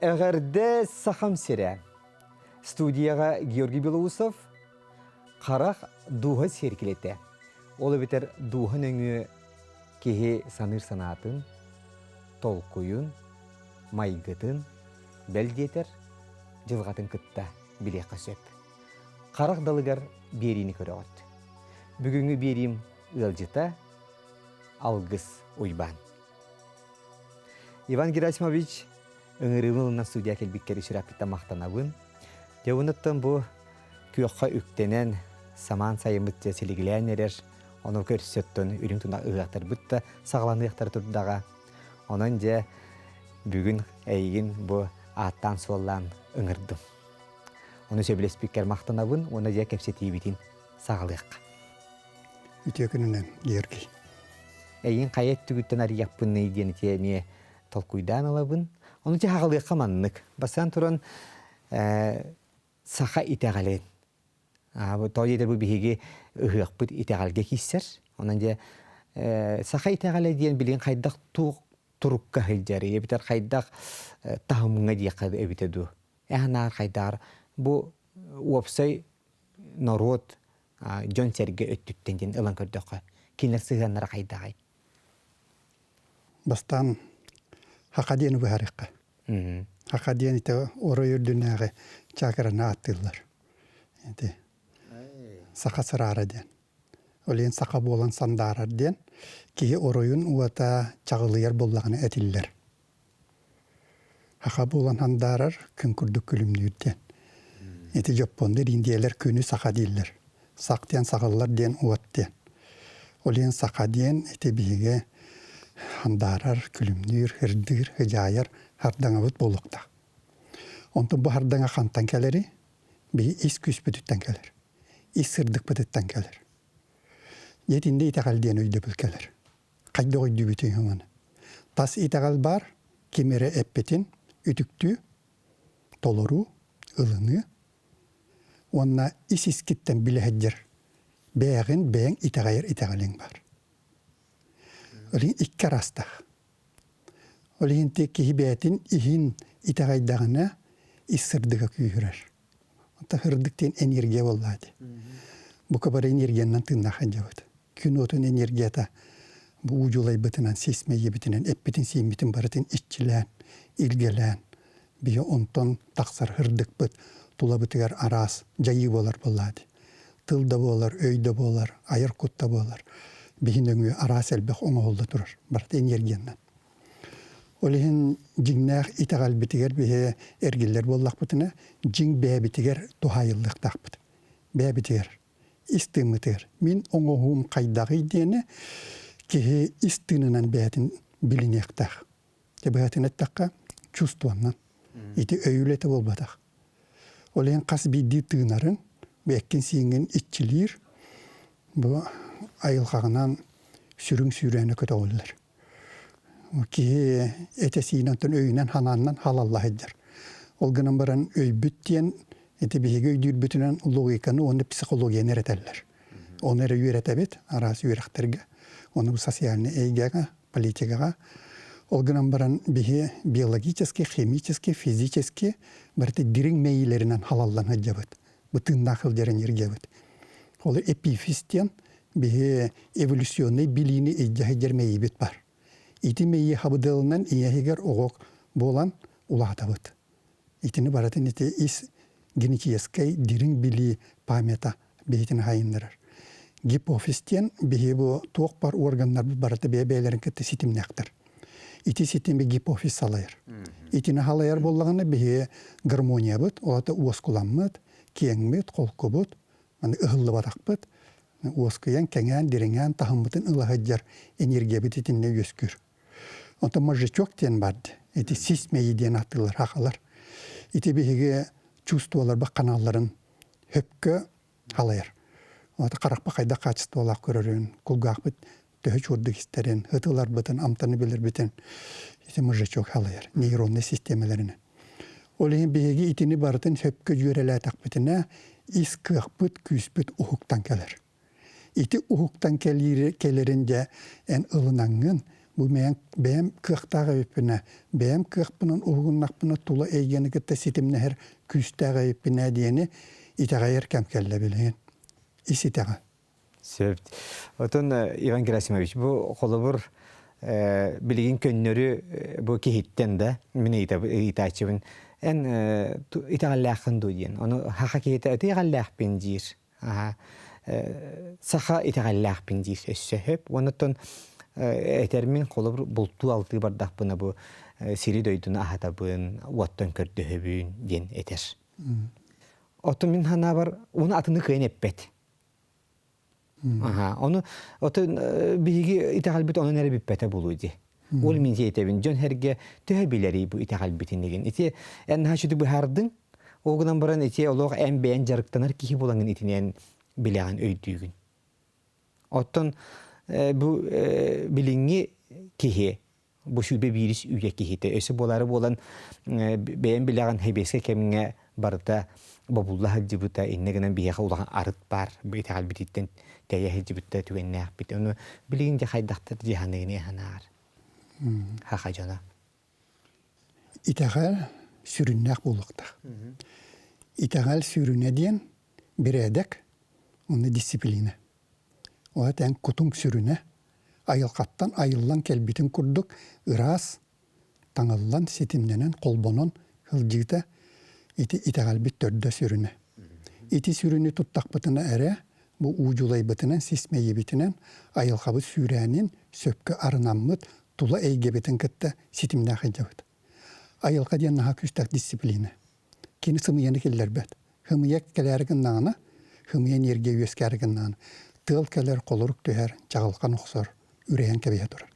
Эҕэрдэ Сахам сирэ. Студияҕа Георгий Белоусов Харах дууһа сиэркилэтэ. Ол эбэтэр дууһа нөҥүө киһи саныыр санаатын, толкуйун, майгытын, бэл диэтэр, дьылҕатын кытта билиэххэ сөп. Харах далыгар биэриини көрөҕүт. Бүгүҥҥү биэриим ыалдьыта Алгыс Уйбаан. Иван Герасимович ыҥырыыбын ылынан студия кэлбиккэр сүрэхпиттэн махтанабын. Дьэ онуттан бу күөххэ үктэнэн, самаан сайыммыт дьэ силигилээн эрэр, ону көрсөттөн үрүҥ тунах ыһыахтарбыт да саҕаланыахтара турдаҕа. Онон дьэ бүгүн эйигин бу ааттаан-суоллаан ыҥырдым. Ону сөбүлэспиккэр махтанабын уонна дьэ кэпсэтиибитин саҕалыахха. Үтүө күнүнэн, Георгий. Эйигин хайа өттүгүттэн арыйыахпыный диэн ити эмиэ толкуйдаан ылабын. Ону дьэ хаҕалыахха маннык. Бастаан туран саха итэҕэлин. Тоҕо диэтэр бу биһиги ыһыахпыт итэҕэлгэ киирсэр. Онон дьэ саха итэҕэлэ диэн билигин хайдах туох турукка сылдьарый эбэтэр хайдах таһымҥа диэххэ эбитэ дуу? Эһанаар хайдаар бу уопсай норуот дьон-сэргэ өттүттэн диэн ылан көрдөххө, кинилэр сыһыаннара хайдаҕай? Бастаан хаха диэни быһаарыахха. Хаха диэн ити орой үрдүнээҕи чакраны ааттыыллар. Ити саха сыраара диэн. Ол иһин саха буолан сандаарар диэн киһи оройун уота чаҕылыйар буоллаҕына этиллэр. Саха буолан сандаарар, күн курдук күлүмнүүр диэн. Ити дьоппуоннар, индийэлэр күнү саха дииллэр. Сах диэн саҕыллар диэн уот диэн. Ол иһин саха диэн ити биһиги сандаарар, күлүмнүүр, ырдыыр, ыдьаайар хардаҥабыт буолуохтаах. Онтон бу хардаҥа хантан кэлэрий? Биһи ис күүспүтүттэн кэлэр. Ис сырдыкпытыттан кэлэр. Дьэ итиннэ итэҕэл диэн өйдөбүл кэлэр. Хайдах өйдүүбүтүй ону? Тас итэҕэл баар, ким эрэ эппитин үтүктүү, толоруу, ылыныы уонна ис-искиттэн билэ сылдьар бэйэҕин бэйэҥ итэҕэйэр итэҕэлиҥ баар. Ол иһин икки араастаах. Ол иһин киһи бэйэтин иһин итэҕэйдэҕинэ ис сырдыга күүһүрэр. Онтон сырдык диэн энергия буоллаа дии. Бука бары энергиянан тыыннаах сылдьабыт. Күн уотун энергията бу уу дьулайбытынан, сис мэйиибитинэн, эппитин-сииммитин барытын иччилээн, илгэлээн, биһи онтон тахсар сырдыкпыт тулабытыгар араас дьайыы буолар буоллаа дии. Тыл да буолар, өй да буолар, айар кут да буолар. Биһи нөҥүө араас элбэх оҥоһулла турар. Барыта энергиянан. Ол иһин дьиҥнээх итэҕэлбитигэр биһи эргиллэр буоллахпытына, дьиҥ бэйэбитигэр туһаайыллыахтаахпыт. Бэйэбитигэр, ис тыыммытыгар. Мин оҥоһуум хайдаҕый диэни киһи ис тыынынан бэйэтин билиниэхтээх. Дьэ быһатын эттэххэ, чувствоннан. Ити өй үлэтэ буолбатах. Ол иһин хас биирдии тыынарын, бэйэккин-сииҥҥин иччилиир, бу айылҕаҕынан сүрүҥ сүүрээнэ көтөҕүллэр. Киһи этэ-сиинэ онтон өйүнэн-ханаанынан халалла сылдьар. Ол гынан баран өйбүт диэн ити биһиги өйдүүрбүтүнэн логиканы уонна психологияны эрэтэллэр. Ону эрэ үөрэтэбит араас үөрэхтэргэ, ону социальнай эйгэҕэ, политикаҕа. Ол гынан баран биһи биологически, химически, физически барыта дириҥ мэйиилэринэн халаллан сылдьабыт. Бу тыыннаах сылдьар энергиябыт. Ол эпифиз диэн биһи эволюционнай билиини илдьэ сылдьар мэйиибит бар. Ити мэйии хабыдыалынан ийэ иһигэр оҕо буолан улаатабыт. Итини барытын ити ис генетическэй дириҥ билии памята биһитин хайыннарар. Гипофиз диэн биһи бу туох бар органнарбыт барыта бэйэ-бэйэлэрин кытта ситимнээхтэр. Ити ситими гипофиз салайар. Итини салайар буоллаҕына биһи гармониябыт, ол аата уоскуламмыт, киэҥмит, холкубут, маны ыһыллыбатахпыт, уоскуйан, кэҥээн, дириҥээн таһыммытын ыла сылдьар энергиябыт итиннэ үөскүүр. Онтон мозжечок диэн бар ити сис мэйии диэн ааттыыллар хахалар. Ити биһиги чувстволарбыт ханаалларын хөпкө халайар. Ота харахпыт хайдах качестволаах көрөрүн, кулгаахпыт төһө чуордук истэрин, ытыларбытын, амтаны билэрбитин ити мозжечок халайар нейроннай систиэмэлэринэн. Ол иһин биһиги итини барытын сөпкө дьүөрэлээтэхпитинэ ис кыахпыт, күүспүт уһуктан кэлэр. Ити уһуктан кэлэрин дьэ эн ылынаҥҥын, Бу бэйэм, бэйэм кыахтаах эбиппинэ, бэйэм кыахпынан уһугуннахпына тула эйгэни кытта ситимнэһэр күүстээх эбиппинэ диэни итэҕэйэр кэм кэллэ билигин. Ис итэҕэл. Сөп. Отон Иван Герасимович, бу холобур билигин көннөрү бу киһиттэн да мин ыйытааччыбын эн итэҕэллээххин дуу диэн. Ону хаха киһитэ итэҕэллээхпин диир. Саха итэҕэллээхпин диир өссө сөп. Оннуттан этэрмин холобур бултуу-алтыы бардахпына бу сири-дойдуну аһатабын, уоттан көрдөһөбүн диэн этэр. Оттон мин санаабар уну атыны кыайан эппэт. Аха, ону отон биһиги итэҕэлбит онон эрэ бүппэтэ буолуо дии. Ол мин этэбин, дьон сэргэ төһө билэрий бу итэҕэлбитин Ити эн наһаа сүдү быһаардыҥ. Ол гынан баран ити олох эн бэйэн дьарыктанар киһи буолаҥын итинэн билэҕин, өйдүүгүн. Оттон бу билиҥҥи киһи бу сүүрбэ биирис үйэ киһитэ. Өссө буолаары буолан бэйэм билэҕин сэбиэскэй кэмҥэ барыта бобулла сылдьыбыта, иннэ гынан биһиэхэ улахан арыт баар, итэҕэлбититтэн тэйэ сылдьыбыта түгэннээхпит. Ону билигин дьэ хайдахтар дьаһаныыны санаар. Хаха дьоно. Итэҕэл сүрүннээх буолуохтаах. Итэҕэл сүрүнэ диэн бирээдэк уонна дисциплина. Ол эн кутуҥ сүрүнэ айылҕаттан айыллан кэлбитин курдук ыраас, таҥыллан, ситимнэнэн, холбонон сылдьыыта ити итэҕэлбит төрдө сүрүнэ. Ити сүрүнү туттахпытына эрэ бу уу дьулайбытынан, сис мэйиибитинэн айылҕабыт сүүрээнин сөпкө арынаммыт тула эйгэбитин кытта ситимнээх сылдьабыт. Айылҕа диэн наһаа күүстээх дисциплина. Кини сымыйаны киллэрбэт. Хымыйа кэлээри гыннаҕына, хымыйа энергия үөскээри гыннаҕына, тыал кэлэр, холорук түһэр, чаҕылхан охсор, үрэйэн кэбиһэ турар.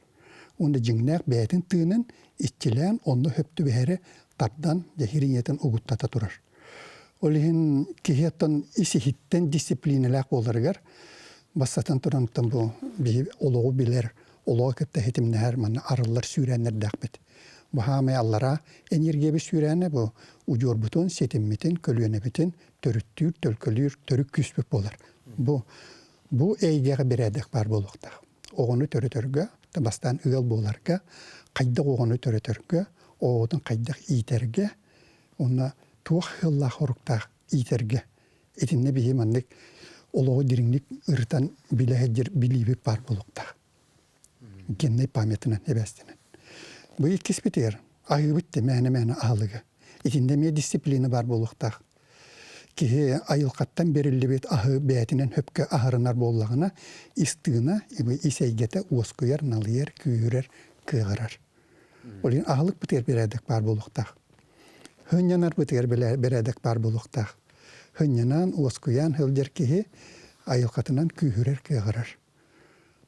Уонна дьиҥнээх бэйэтин тыынын иччилээн онно хөп түбэһэри тардан дьэ хириҥэтин угуттата турар. Ол иһин киһи оттон ис-иһиттэн дисциплинэлээх буоларыгар бастатан туран бу биһи олоҕу билэр, олоҕу кытта ситимнэһэр манна арыллар сүүрээннэрдээхпит. Бу хаамай аллараа энергиябыт сүүрээнэ бу удьуорбутун, ситиммитин, көлүөнэбитин төрүттүүр, төлкөлүүр төрүт күүспүт буолар. Бу бу эйгэҕэ бэрээдэк баар буолуохтаах. Оҕону төрөтөргө, бастаан ыал буоларга, хайдах оҕону төрөтөргө, оҕотун хайдах иитэргэ, уонна туох сыаллаах соруктаах иитэргэ. Итиннэ биһи маннык олоҕу дириҥник ырытан билэ сылдьар билиибит баар буолуохтаах. Геннай памятынан эбээстэнэн. Бу иккиспитигэр аһыыбыт да мээнэ-мээнэ аһылыга. Итиннэ эмиэ дисциплина баар буолуохтаах. Киһи айылҕаттан бэриллибит аһы бэйэтинэн сөпкө аһарынар буоллаҕына, ис тыына, ис эйгэтэ уоскуйар, налыйар, күүһүрэр, кыаҕырар. Ол иһин аһылыкпытыгар бэрээдэк баар буолуохтаах. Сынньанарбытыгар бэрээдэк баар буолуохтаах. Сынньанан, уоскуйан сылдьар киһи айылҕатынан күүһүрэр, кыаҕырар.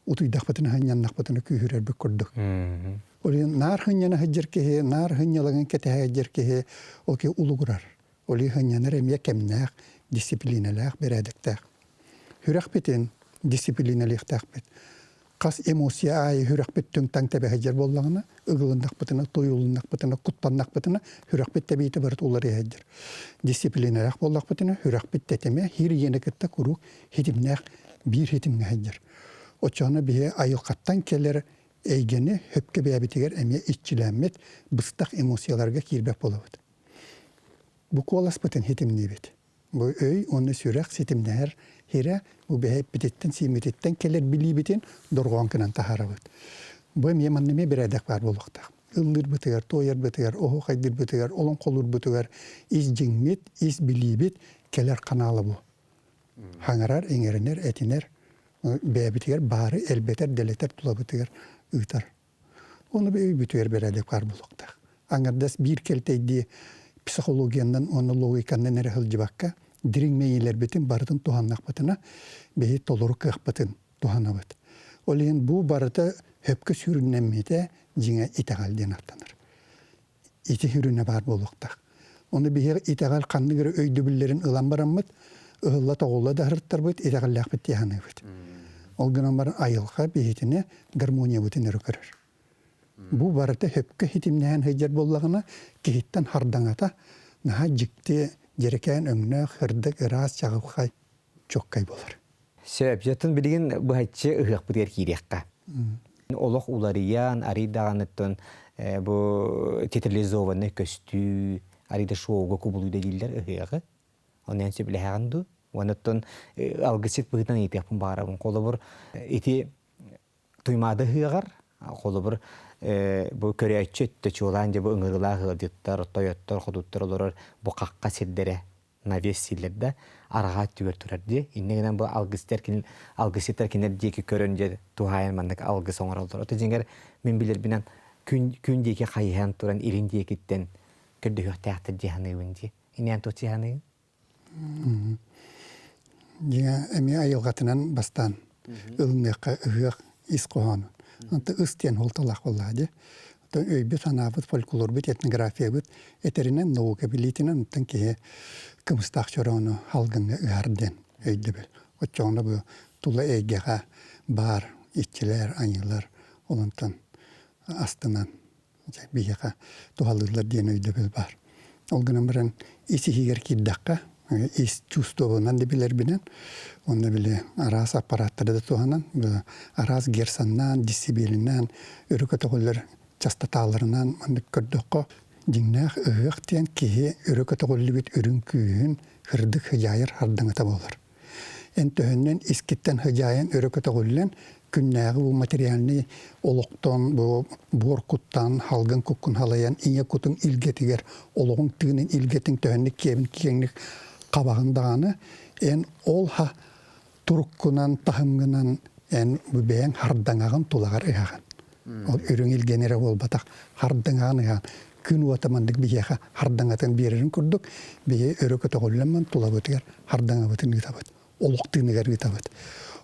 Утуйдахпытына сынньаннахпытына күүһүрэрбит курдук. Ол иһин наар сынньана сылдьар киһи, наар сынньалаҥын кэтэһэ сылдьар киһи ол киһи улугурар. Ол иһин сынньанар эмиэ кэмнээх, дисциплинэлээх, бэрээдэктээх. Сүрэхпитин дисциплинэлиэхтээхпит. Хас эмоция аайы сүрэхпит түҥ-таҥ тэбэ сылдьар буоллаҕына, ыгылыннахпытына, туйулуннахпытына, куттаннахпытына, сүрэхпит тэбиитэ барыта уларыйа сылдьар. Дисциплинэлээх буоллахпытына, сүрэхпит тэтимэ хир иэнэ кытта куруук хитимнээх биир хитимҥэ сылдьар. Оччоҕуна биһи айылҕаттан кэлэр эйгэни сөпкө бэйэбитигэр эмиэ иччилээммит, быстах эмоцияларга киирбэт буолабыт. Бу куоласпытын хитимниибит. Бу өй уонна сүрэх ситимнэһэр сирэ бу бэйэбититтэн, сииммититтэн кэлэр билиибитин дорҕоон гынан таһаарабыт. Бу эмиэ манна эмиэ бэрээдэк баар буолуохтаах. Ыллыырбытыгар, туойарбытыгар, оһуохайдыырбытыгар, олоҥхолуурбутугар ис дьиҥмит, ис билиибит кэлэр ханаала бу. Хаҥарар, иҥэринэр, этинэр, бэйэбитигэр баары элбэтэр, дэлэтэр тулабытыгар ыытар. Ону өйбүтүгэр бэрээдэк баар буолуохтаах. Аҥардас биир кэлтэйдии психологиянан уонна логиканан эрэ сылдьыбакка, дириҥ мэйиилэрбитин барытын туһаннахпытына, биһи толору кыахпытын туһанабыт. Ол иһин бу барыта сөпкө сүрүннэммитэ дьиҥэ итэҕэл диэн ааттанар. Ити сүрүнэ баар буолуохтаах. Ону биһиги итэҕэл ханнык эрэ өйдөбүллэрин ылан бараммыт, ыһылла-тоҕулла да сырыттарбыт, итэҕэллээхпит дии саныыбыт. Ол гынан баран айылҕа биһитини гармониябытын өрө көрөр. Бу барыта сөпкө ситимнэһэн сылдьар буоллаҕына, киһиттэн хардаҥата наһаа дьикти, дьэрэкээн өҥнөөх, сырдык, ыраас, чаҕылхай, чуоккай буолар. Сөп. Дьэ, билигин быһаччы ыһыахпытыгар киириэххэ. Олох уларыйан, арый даҕаныттан бу театрализованнай көстүү, арый да шоуга кубулуйда дииллэр ыһыаҕы. Онон сөбүлэһэҕин дуу? Онуттан алгысчыт быһыытынан ыйытыахпын баҕарабын. Холобур, ити Туймаада ыһыаҕар, холобур, бу көрөөччү өттө чуолаан дьэ бу ыҥырыылаах ыалдьыттар, тойоттор, хотуттар олорор бу хахха сирдэрэ навес сииллэр да арҕаа өттүгэр турар дии. Инньэ гынан бу алгыстар алгысчыттар кинилэр диэки көрөн дьэ туһаайан маннык алгыс оҥороллор. Ото дьиҥэр мин билэрбинэн күн күн диэки хайыһан туран илин диэкиттэн көрдөһүөхтээхтэр дии саныыбын дии. Инээн туох дии саныыгын? Дьиҥэ эмиэ айылҕатынан бастаан ылыныахха ыһыах ис хоһоонун. Онто ыс диэн суолталаах буоллаҕа дии. Оттон өйбүт-санаабыт, фольклорбут, этнографиябыт этэринэн, наука билиитинэн оттон киһи кымыстаах чороону салгыҥҥа ыһар диэн өйдөбүл. Оччоҕуна бу тула эйгэҕэ баар иччилэр, айыылар олонтон астынан биһиэхэ туһалыыллар диэн өйдөбүл баар. Ол гынан баран ис иһигэр киирдэххэ, ис чувствобунан да билэрбинэн, уонна били араас аппараттары да туһанан, араас герсаннаан, дисибиэлинээн, өрө көтөҕүллэр частоталарынан маннык көрдөххө, дьиҥнээх ыһыах диэн киһи өрө көтөҕүллүбүт үрүҥ күүһүн сырдык сыдьаайар сардаҥата буолар. Эн төһөннөн искиттэн сыдьаайан өрө көтөҕүллэн, күннээҕи бу материальнай олохтон бу буор куттаан халгын куккун халайан ийэ кутуҥ илгэтигэр олоҕуҥ тыынын илгэтин төһөннүк киэбин киэҥник хабаҕын даҕаны эн ол ха туруккунан таһымҥынан эн бу бэйэҥ хардаҥаҕын тулаҕар ыһаҕын ол үрүҥ илгэни эрэ буолбатах хардаҥаҕын ыһаҕын күн уота маннык биһиэхэ хардаҥатын биэрэрин курдук биһи өрө көтөҕүллэн тулабытыгар хардаҥабытын ыытабыт олох тыыныгар ыытабыт.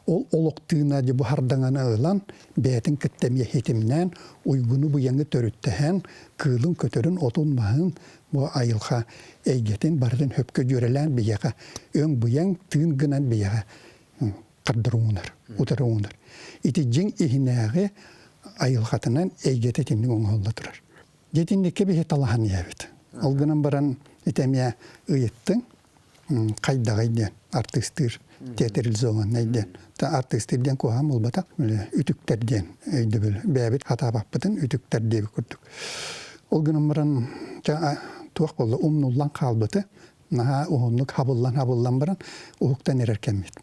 Ол олох тыына дьэ бу хардаҥаны ылан, бэйэтин кытта эмиэ хитимнээн, уйгуну-быйаҥы төрүттэһэн, кыылын-көтөрүн, отун-маһын, бу айылҕа эйгэтин барытын хөпкө дьүөрэлээн биһиэхэ өҥ-быйаҥ тыын гынан биһиэхэ хардары уунар, утары уунар. Ити дьиҥ иһинээҕи айылҕатынан эйгэтэ итинник оҥоһулла турар. Дьэ итинниккэ биһи талаһан иһэбит. Ол гынан баран ити эмиэ ыйыттыҥ, хайдаҕый диэн артыыстыыр театрализованнай диэн артыыстыыр диэн куһаҕан буолбатах үтүктэр диэн өйдөбүл бэйэбит хатаабаппытын үтүктэр диэбит курдук ол гынан баран туох буолла умнуллан хаалбыты наһаа уһуннук хабыллан хабыллан баран уһуктан эрэр кэммит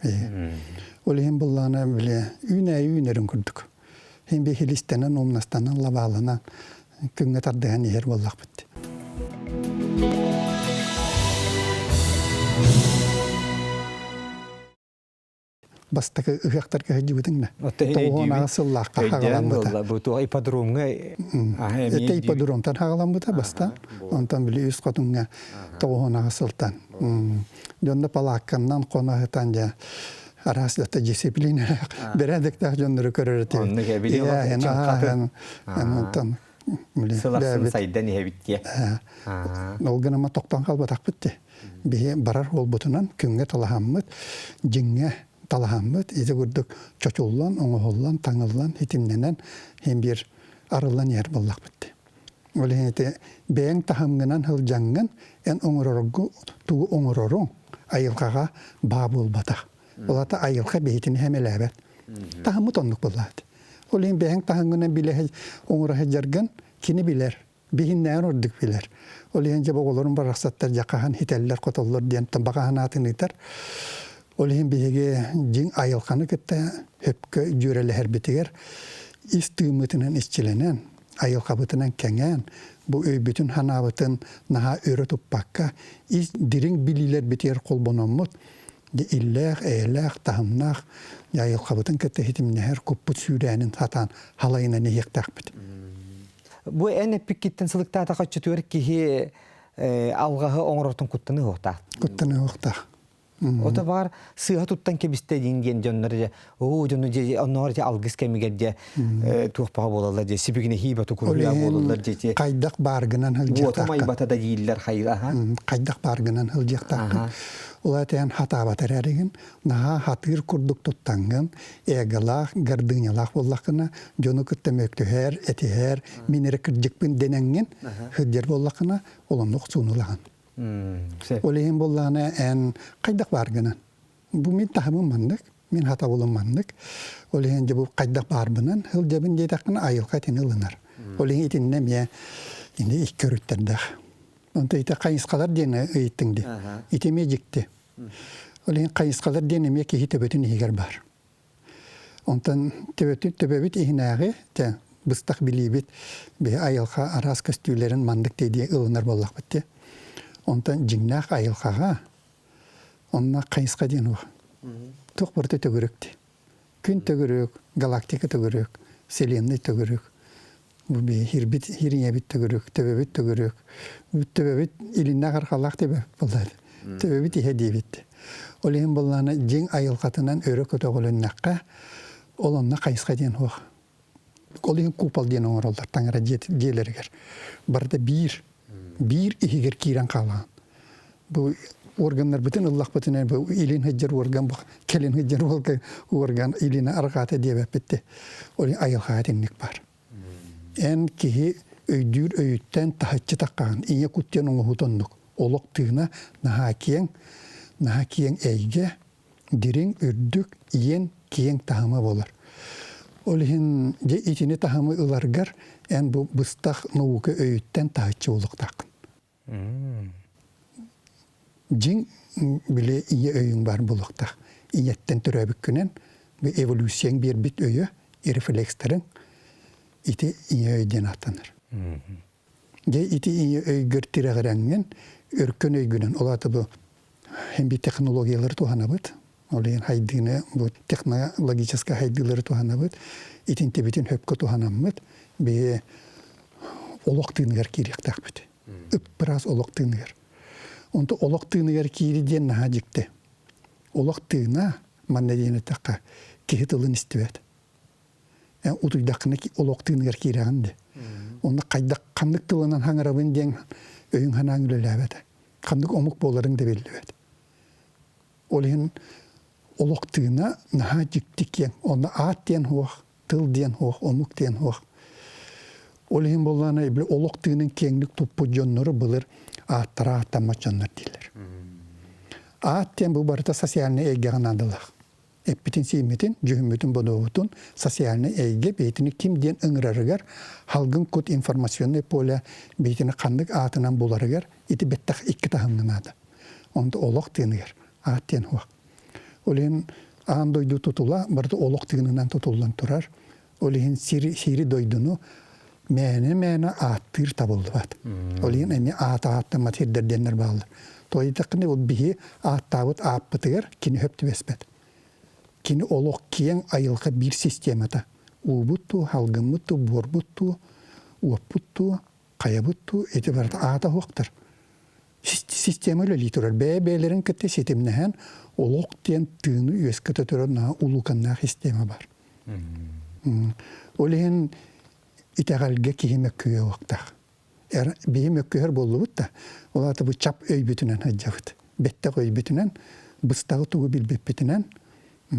ол иһин буллаҕына били үүнээйи үүнэрин курдук Һин биһилистэнэн, умнастанан, лабааланан күҥҥэ тардыһан иһэр буоллахпыт. Бастакы ыһыахтарга сылдьыбытыҥ да. Тоҕуон сыллаахха хаҕаламмыта. Бу туох ипподромҥа Этэ ипподромтан хаҕаламмыта бастаан. Онтон били үс хотуҥҥа тоҕуон сылтан. Дьонно палаакканнан хоно сытан дьэ араас да дисциплиналаах бэрээдэктээх дьоннору көрөр этим. Оннук эбили Онтон сыл сайдан иһэбит диэ. Ол гынан тохтоон хаалбатахпыт дии. Биһи барар буолбутунан күҥҥэ талаһаммыт, дьиҥҥэ талаһаммыт, ити курдук чочуллан, оҥоһуллан, таҥыллан, хитимнэнэн иһин биир арыллан иһэр буоллахпыт дии. Ол иһин ити бэйэҥ таһымҥынан сылдьаҥҥын эн оҥороргу тугу оҥороруҥ айылҕаҕа баа буолбатах. Ол аата айылҕа биһитини хэмэлээбэт. Таһыммыт оннук буоллаат. Ол иһин бэйэҥ таһымҥынан билэ оҥоро сылдьаргын кини билэр. Биһиннээн ордук билэр. Ол иһин дьэ оҕолорум барахсаттар дьэ хаһан хитэллэр-хотоллор диэн баҕа санаатын ыытар. Ол иһин биһиги дьиҥ айылҕаны кытта сөпкө дьүөрэлэһэрбитигэр ис тыыммытынан иччилэнэн, айылҕабытынан кэҥээн, бу өйбүтүн-санаабытын наһаа өрө туппакка, ис дириҥ билиилэрбитигэр холбономмут, иллээх, эйэлээх, таһымнаах айылҕабытын кытта ситимнэһэр куппут сүүрээнин сатаан халайынан иһиэхтээхпит. Бу эн эппиккиттэн сылыктаатахха оччотугар киһи алҕаһы оҥорортон куттаныа суохтаах. Куттаныа суохтаах. Ото баар сыыһа туттан кэбистэ диэн диэн дьоннор дьэ оо дьону дьэ оннооҕор дьэ алгыс кэмигэр дьэ туох баҕа буолаллар дьэ сибигинэһии бату куруйа буолаллар дьэ хайдах бааргынан сылдьыахтааххын уоту майбата да дииллэр хайыаха хайдах бааргынан сылдьыахтааххын ол этэн хатаабат эрэригин наһаа хатыыр курдук туттаҥҥын эгалаах гордынялаах буоллаххына дьону кытта мөктүһэр этиһэр мин эрэ кырдьыкпын дэнэҥҥин сылдьар буоллаххына ол оннук суунулаҕын Ол иһин буоллаҕына эн хайдах бааргынан? Бу мин таһымым маннык. Мин хатабылым маннык. Ол иһин дьэ бу хайдах баарбынан сылдьабын диэтэхпинэ айылҕа итини ылынар. Ол иһин итиннэ эмиэ ини икки өрүттэрдээх. Онто ити хайысхалар диэн ыйыттыҥ дии. Ити эмиэ дьикти. Ол иһин хайысхалар диэн эмиэ киһи төбөтүн иһигэр баар. Онтон төбөбүт иһинээҕи те быстах билиибит биһи айылҕа араас көстүүлэрин маннык дии ылынар буоллахпыт дии. Онтон дьиҥнээх айылҕаҕа онно хайысха диэн уох. Туох барыта төгүрүк дии. Күн төгүрүк, галактика төгүрүк, вселенная төгүрүк. Бу биһи хирбит хириҥэбит төгүрүк, төбөбүт төгүрүк. Төбөбүт илиннээх арҕалаах төбө буоллар. Төбөбүт иһэ диэбит. Ол иһин буоллаҕына дьиҥ айылҕатынан өрө көтөҕүлүннэххэ, ол онно хайысха диэн суох. Ол иһин купол диэн оҥороллор таҥара дьиэлэригэр. Барыта биир, биир иһигэр киирэн хаалаҕын. Бу органнарбытын ыллахпытына бу илин сылдьар орган, бу кэлин сылдьар орган илини арҕаата диэбэппит Ол айылҕаҕа итинник баар. Эн киһи өйдүүр өйүттэн таһыччы таххаҕын, ийэ кут диэн оҥоһуут оннук. Олох тыына наһаа киэҥ, наһаа киэҥ эйгэ, дириҥ, үрдүк, иэн, киэҥ таһыма буолар. Ол иһин дьэ итини таһымы ыларгар эн бу быстах наука өйүттэн таһыччы буолуохтааххын. Дьиҥ били ийэ өйүҥ баар буолуохтаах. Ийэттэн төрөөбүккүнэн бу эволюцияҥ биэрбит өйө, рефлекстэрин ити ийэ өй диэн ааттанар. Дьэ ити ийэ өйгөр тирэҕирэҥҥин, өркөн өйгүнэн, ол аата бу һин биир технологиялары туһанабыт. Ол иһин хайдыыны бу технологическай хайдыылары туһанабыт. Итинтибитин хөпкө туһанаммыт биһи олох тыыныгар киириэхтээхпит. Ыппыраас олох тыыныгар. Онто олох тыыныгар киири диэн наһаа дьикти. Олох тыына манна диэн эттэххэ киһи тылын истибэт. Утуйдаххына олох тыыныгар киирэҕин дии. Онно хайдах ханнык тылынан хаҥарабын диэн өйүҥ санааҥ үлэлээбэтэ. Ханнык омук буоларыҥ да биллибэт. Ол иһин олох тыына наһаа дьикти киэҥ. Онно аат диэн суох, тыл диэн суох, омук диэн суох. Ол иһин буоллаҕына били олох тыынын киэҥник туппут дьоннору былыр ааттара ааттаммат дьоннор дииллэр. Аат диэн бу барыта социальнай эйгэҕэ наадалаах. Эппитин-сииммитин, дьүһүммүтүн-бодуобутун социальнай эйгэ бэйэтини ким диэн ыҥырарыгар, халгын кут информационное поле бэйэтини ханнык аатынан буларыгар ити бэттэх икки таһымҥа наада. Онто олох тыыныгар аат диэн суох. Ол иһин аан дойду тутула барыта олох тыынынан тутуллан турар. Ол иһин сири, сири дойдуну мээнэ-мээнэ ааттыыр табыллыбат. Ол иһин эмиэ аата ааттаммат сирдэр диэннэр бааллар. Тоҕо ол биһи ааттаабыт ааппытыгар кини хөп түбэспэт. Кини олох киэҥ айылҕа биир системата. Уубут туу, халгыммыт туу, буорбут туу, уоппут туу, хайабыт туу, ити барыта аата суохтар. Система үлэлии турар. Бэйэ-бэйэлэрин кытта ситимнэһэн олох диэн тыыны үөскэтэ турар наһаа улууканнаах система бар. Ол иһин итэҕэлгэ киһи мөккүө уохтаах. Биһи мөккүһэр буоллубут да, ол аата бу чап өйбүтүнэн сылдьабыт. Бэттэх өйбүтүнэн, быстаҕы тугу билбиппитинэн,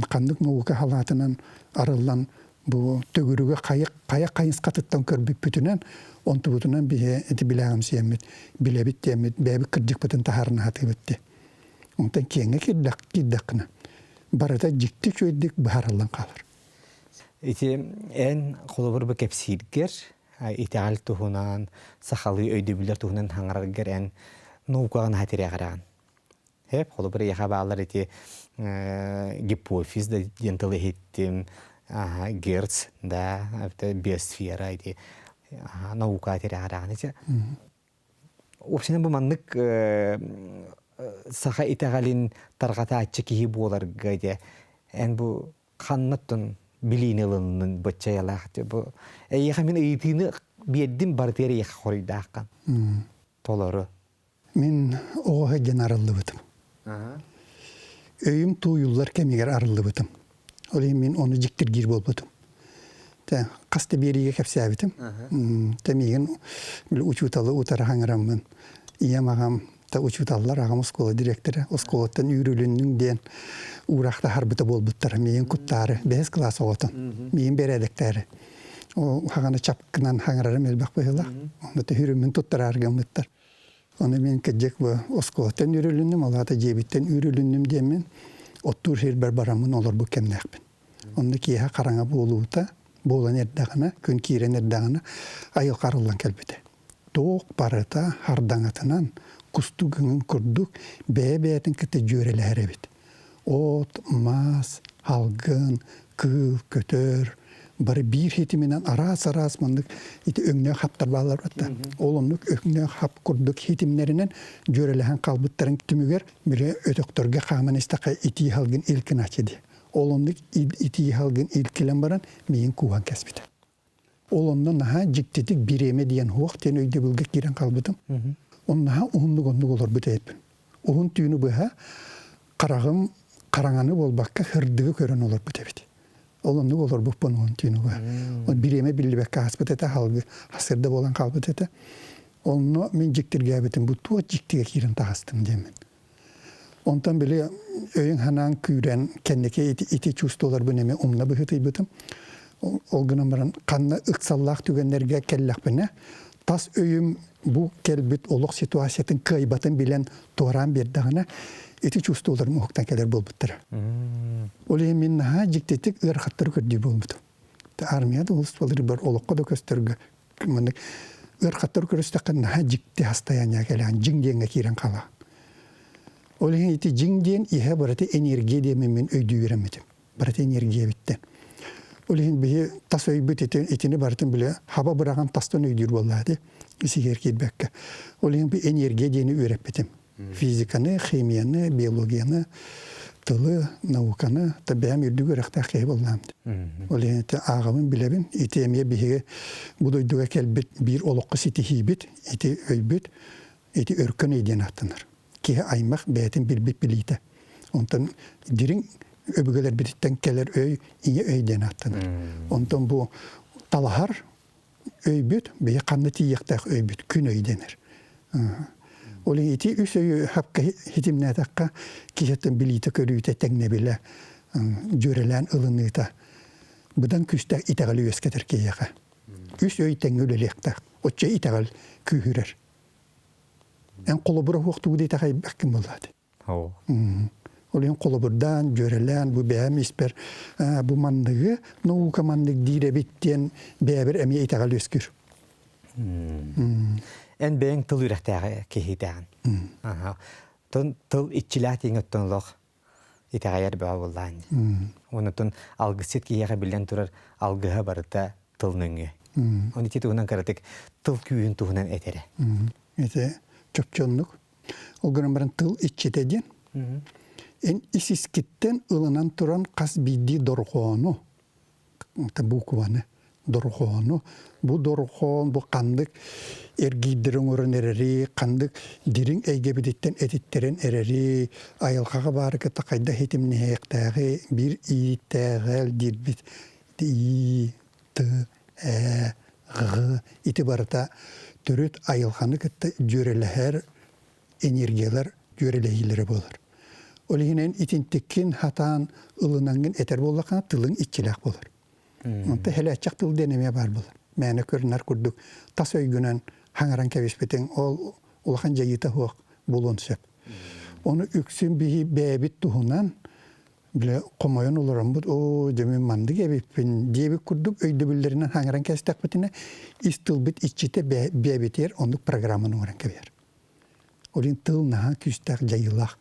ханнык наука халаатынан арыллан бу төгүрүгү хайа хайа хайысхатыттан көрбүппүтүнэн онтубутунан биһи ити билээҕимсийэммит билэбит диэммит бэйэбит кырдьыкпытын таһаарына сатыыбыт дии. Онтон киэҥҥэ киирдэххинэ барыта дьикти үчүгэйдик быһаарыллан хаалар. Ити эн холобур бу кэпсииргэр итэҕэл туһунан, сахалыы өйдөбүллэр туһунан хаҥараргар эн наукаҕын наһаа тирэҕирэҕин. Хэп, холобур, эйиэхэ бааллар ити гипофиз да диэн тылы иһиттим, герц, да, биосфера ити наука тирэҕирэҕин ити. Община бу маннык саха итэҕэлин тарҕатааччы киһи буоларга ити эн бу ханнаттан билиини ылыннын баччайалаах бу эйиэхэ мин ыйытыыны биэрдим барытыгар эйиэхэ хоруйдааххын толору Мин оҕо сылдьан арыллыбытым. Өйүм тууйуллар кэмигэр арыллыбытым. Ол иһин мин ону дьиктиргиир буолбутум. Тэ хас да биэриигэ кэпсээбитим. Тэ миигин учууталы утары хаҥыраммын ийэм аҕам та учууталлар аҕам оскуола директора оскуолаттан үүрүлүннүҥ диэн уураах таһаарбыта буолбуттара миигин куттаары бэһис кылаас оҕотун миигин бэрээдэктээри хаҕаны чапкынан хаҥырарым элбэх быһыылаах онно түһүрүммүн туттараары гыммыттар Ону мин кырдьык бу оскуолаттан үүрүлүннүм, ол аата дьиэбиттэн үүрүлүннүм диэммин. Оттуур сирбэр бараммын олорбут кэмнээхпин. Онно киэһэ хараҥа буолуута, буолан эрдэҕинэ, күн киирэн эрдэҕинэ айылҕа арыллан кэлбитэ. Туох барыта хардаҥатынан, кустук өҥүн курдук бэйэ-бэйэтин кытта дьүөрэлэһэр эбит. От, мас, алгын, кыыл, көтөр бары биир хитиминэн араас-араас маннык ити өҥнөөх хаптар бааллар батта. Ол оннук өҥнөөх хап курдук хитимнэринэн дьүөрэлэһэн хаалбыттарын түмүгэр били өтөхтөргө хааман истэххэ итии халгын илкиначы дии. Ол оннук итии халгын илкилэн баран миин кууһан кэспитэ. Ол онно наһаа дьиктитик бириэмэ диэн суох диэн өйдөбүлгэ киирэн хаалбытым. Онно наһаа уһуннук оннук олорбут эбиппин. Уһун түүнү быһа хараҕым хараҥаны буолбакка сырдыгы көрөн олорбут эбит. Ол оннук олорбуппун уһун түүнү быһа. Ол бириэмэ биллибэккэ ааспыт этэ, халгы сырда буолан хаалбыт этэ. Онно мин дьиктиргээбитим, бу туох дьиктигэ киирэн таҕыстым диэммин. Онтон били өйүн-санаан күүрэн кэнники ити, ити чувстволарбын эмиэ умна быһыытыйбытым. Ол гынан баран ханна ыксаллаах түгэннэргэ кэллэхпинэ, тас өйүм бу кэлбит олох ситуациятын кыайбатын билэн туораан биэрдэҕинэ, ити чувстволарым уһуктан кэлэр буолбуттара. Ол иһин мин наһаа дьиктитик ыарахаттары көрдүү буолбутум. Армия да олус олоххо да көстөргө маннык ыарахаттары көрүстэххэ наһаа дьикти состояние кэлээн дьиҥ диэҥҥэ киирэн хаалаҕын. Ол иһин ити дьиҥ диэн иһэ барыта энергия диэммин мин өйдүү үөрэммитим. Барыта энергия эбиттэн. Ол иһин биһи тас өйбүт ити, итини барытын билэ хаба быраҕан тастан өйдүүр буоллаа ди исигэр киирбэккэ. Ол иһин энергия диэни үөрэппитим. Физиканы, химияны, биологияны, тылы, науканы та бэйэм үрдүк үөрэхтээх киһи буоллаам. Ол иһин ити ааҕабын билэбин. Ити эмиэ биһиги бу дойдуга кэлбит биир олоххо ситиһиибит, ити өйбүт, ити өркөн өй диэн ааттанар. Киһи аймах бэйэтин билбит билиитэ. Онтон дириҥ өбүгэлэрбититтэн кэлэр өй ийэ өй диэн ааттанар. Онтон бу талаһар өйбүт, биһи ханна тиийиэхтээх өйбүт күн өй дэнэр. Ол ити үс өйү хапка хитимнээтэххэ киһиттэн билиитэ-көрүүтэ тэҥнэбилэ дьүөрэлээн ылыныыта быдан күүстээх итэҕэли үөскэтэр киһиэхэ. Үс өй тэҥҥэ үлэлиэхтээх. Оччо итэҕэл күүһүрэр. Эн холобура суох тугу да итэҕэйбэккин буоллаат. Ол иһин холобурдаан, дьүөрэлээн, бу бэйэм испэр бу манныгы наука маннык диир эбит диэн бэйэбэр эмиэ итэҕэл үөскүүр. Эн бэйэҥ тыл үөрэхтээҕи киһитээҕин. Тыл иччилээх диэҥ оттон олох итэҕэйэр бөҕө буоллаҕын. Онутун алгысчыт киһиэхэ биллэн турар алгыһа барыта тыл нөҥүө. Оны ити туһунан кыратык тыл күүһүн туһунан этэрэ. Ити чопчоннук Ол гынан баран тыл иччитэ диэн эн ис-искиттэн ылынан туран хас биирдии дорҕоону, букваны, дорҕоону, бу дорҕоон бу ханнык эргиирдэри оҥорон эрэри, ханнык дириҥ эйгэбититтэн этиттэрэн эрэри, айылҕаҕа баары кытта хайдах хитимниһиэхтээҕи биир ииттээҕэл диирбит и, т, э, ҕ ити барыта төрүт айылҕаны кытта дьүөрэлэһэр энергиялар дьүөрэлэһиилэрэ буолар. Ол иһинэн итинтиккин хатаан ылынаҥҥын этэр буоллаххына тылыҥ иччилээх буолар. Онто хэлээччэх тыл диэн эмиэ баар буолар. Мээнэ көрүнэр курдук тас өйгүнэн хаҥаран кэбиспитиҥ ол улахан дьайыыта суох буолуон сөп. Ону үксүн биһи бэйэбит туһунан Бile хомойон олороммут, оо, дьэ мин маннык эбиппин диэбит курдук өйдөбүллэринэн хаҥыран кэстэхпитинэ, ис тылбыт иччитэ бэйэбитигэр оннук программаны оҥорон кэбиһэр. Ол иһин тыл наһаа күүстээх дьайыылаах.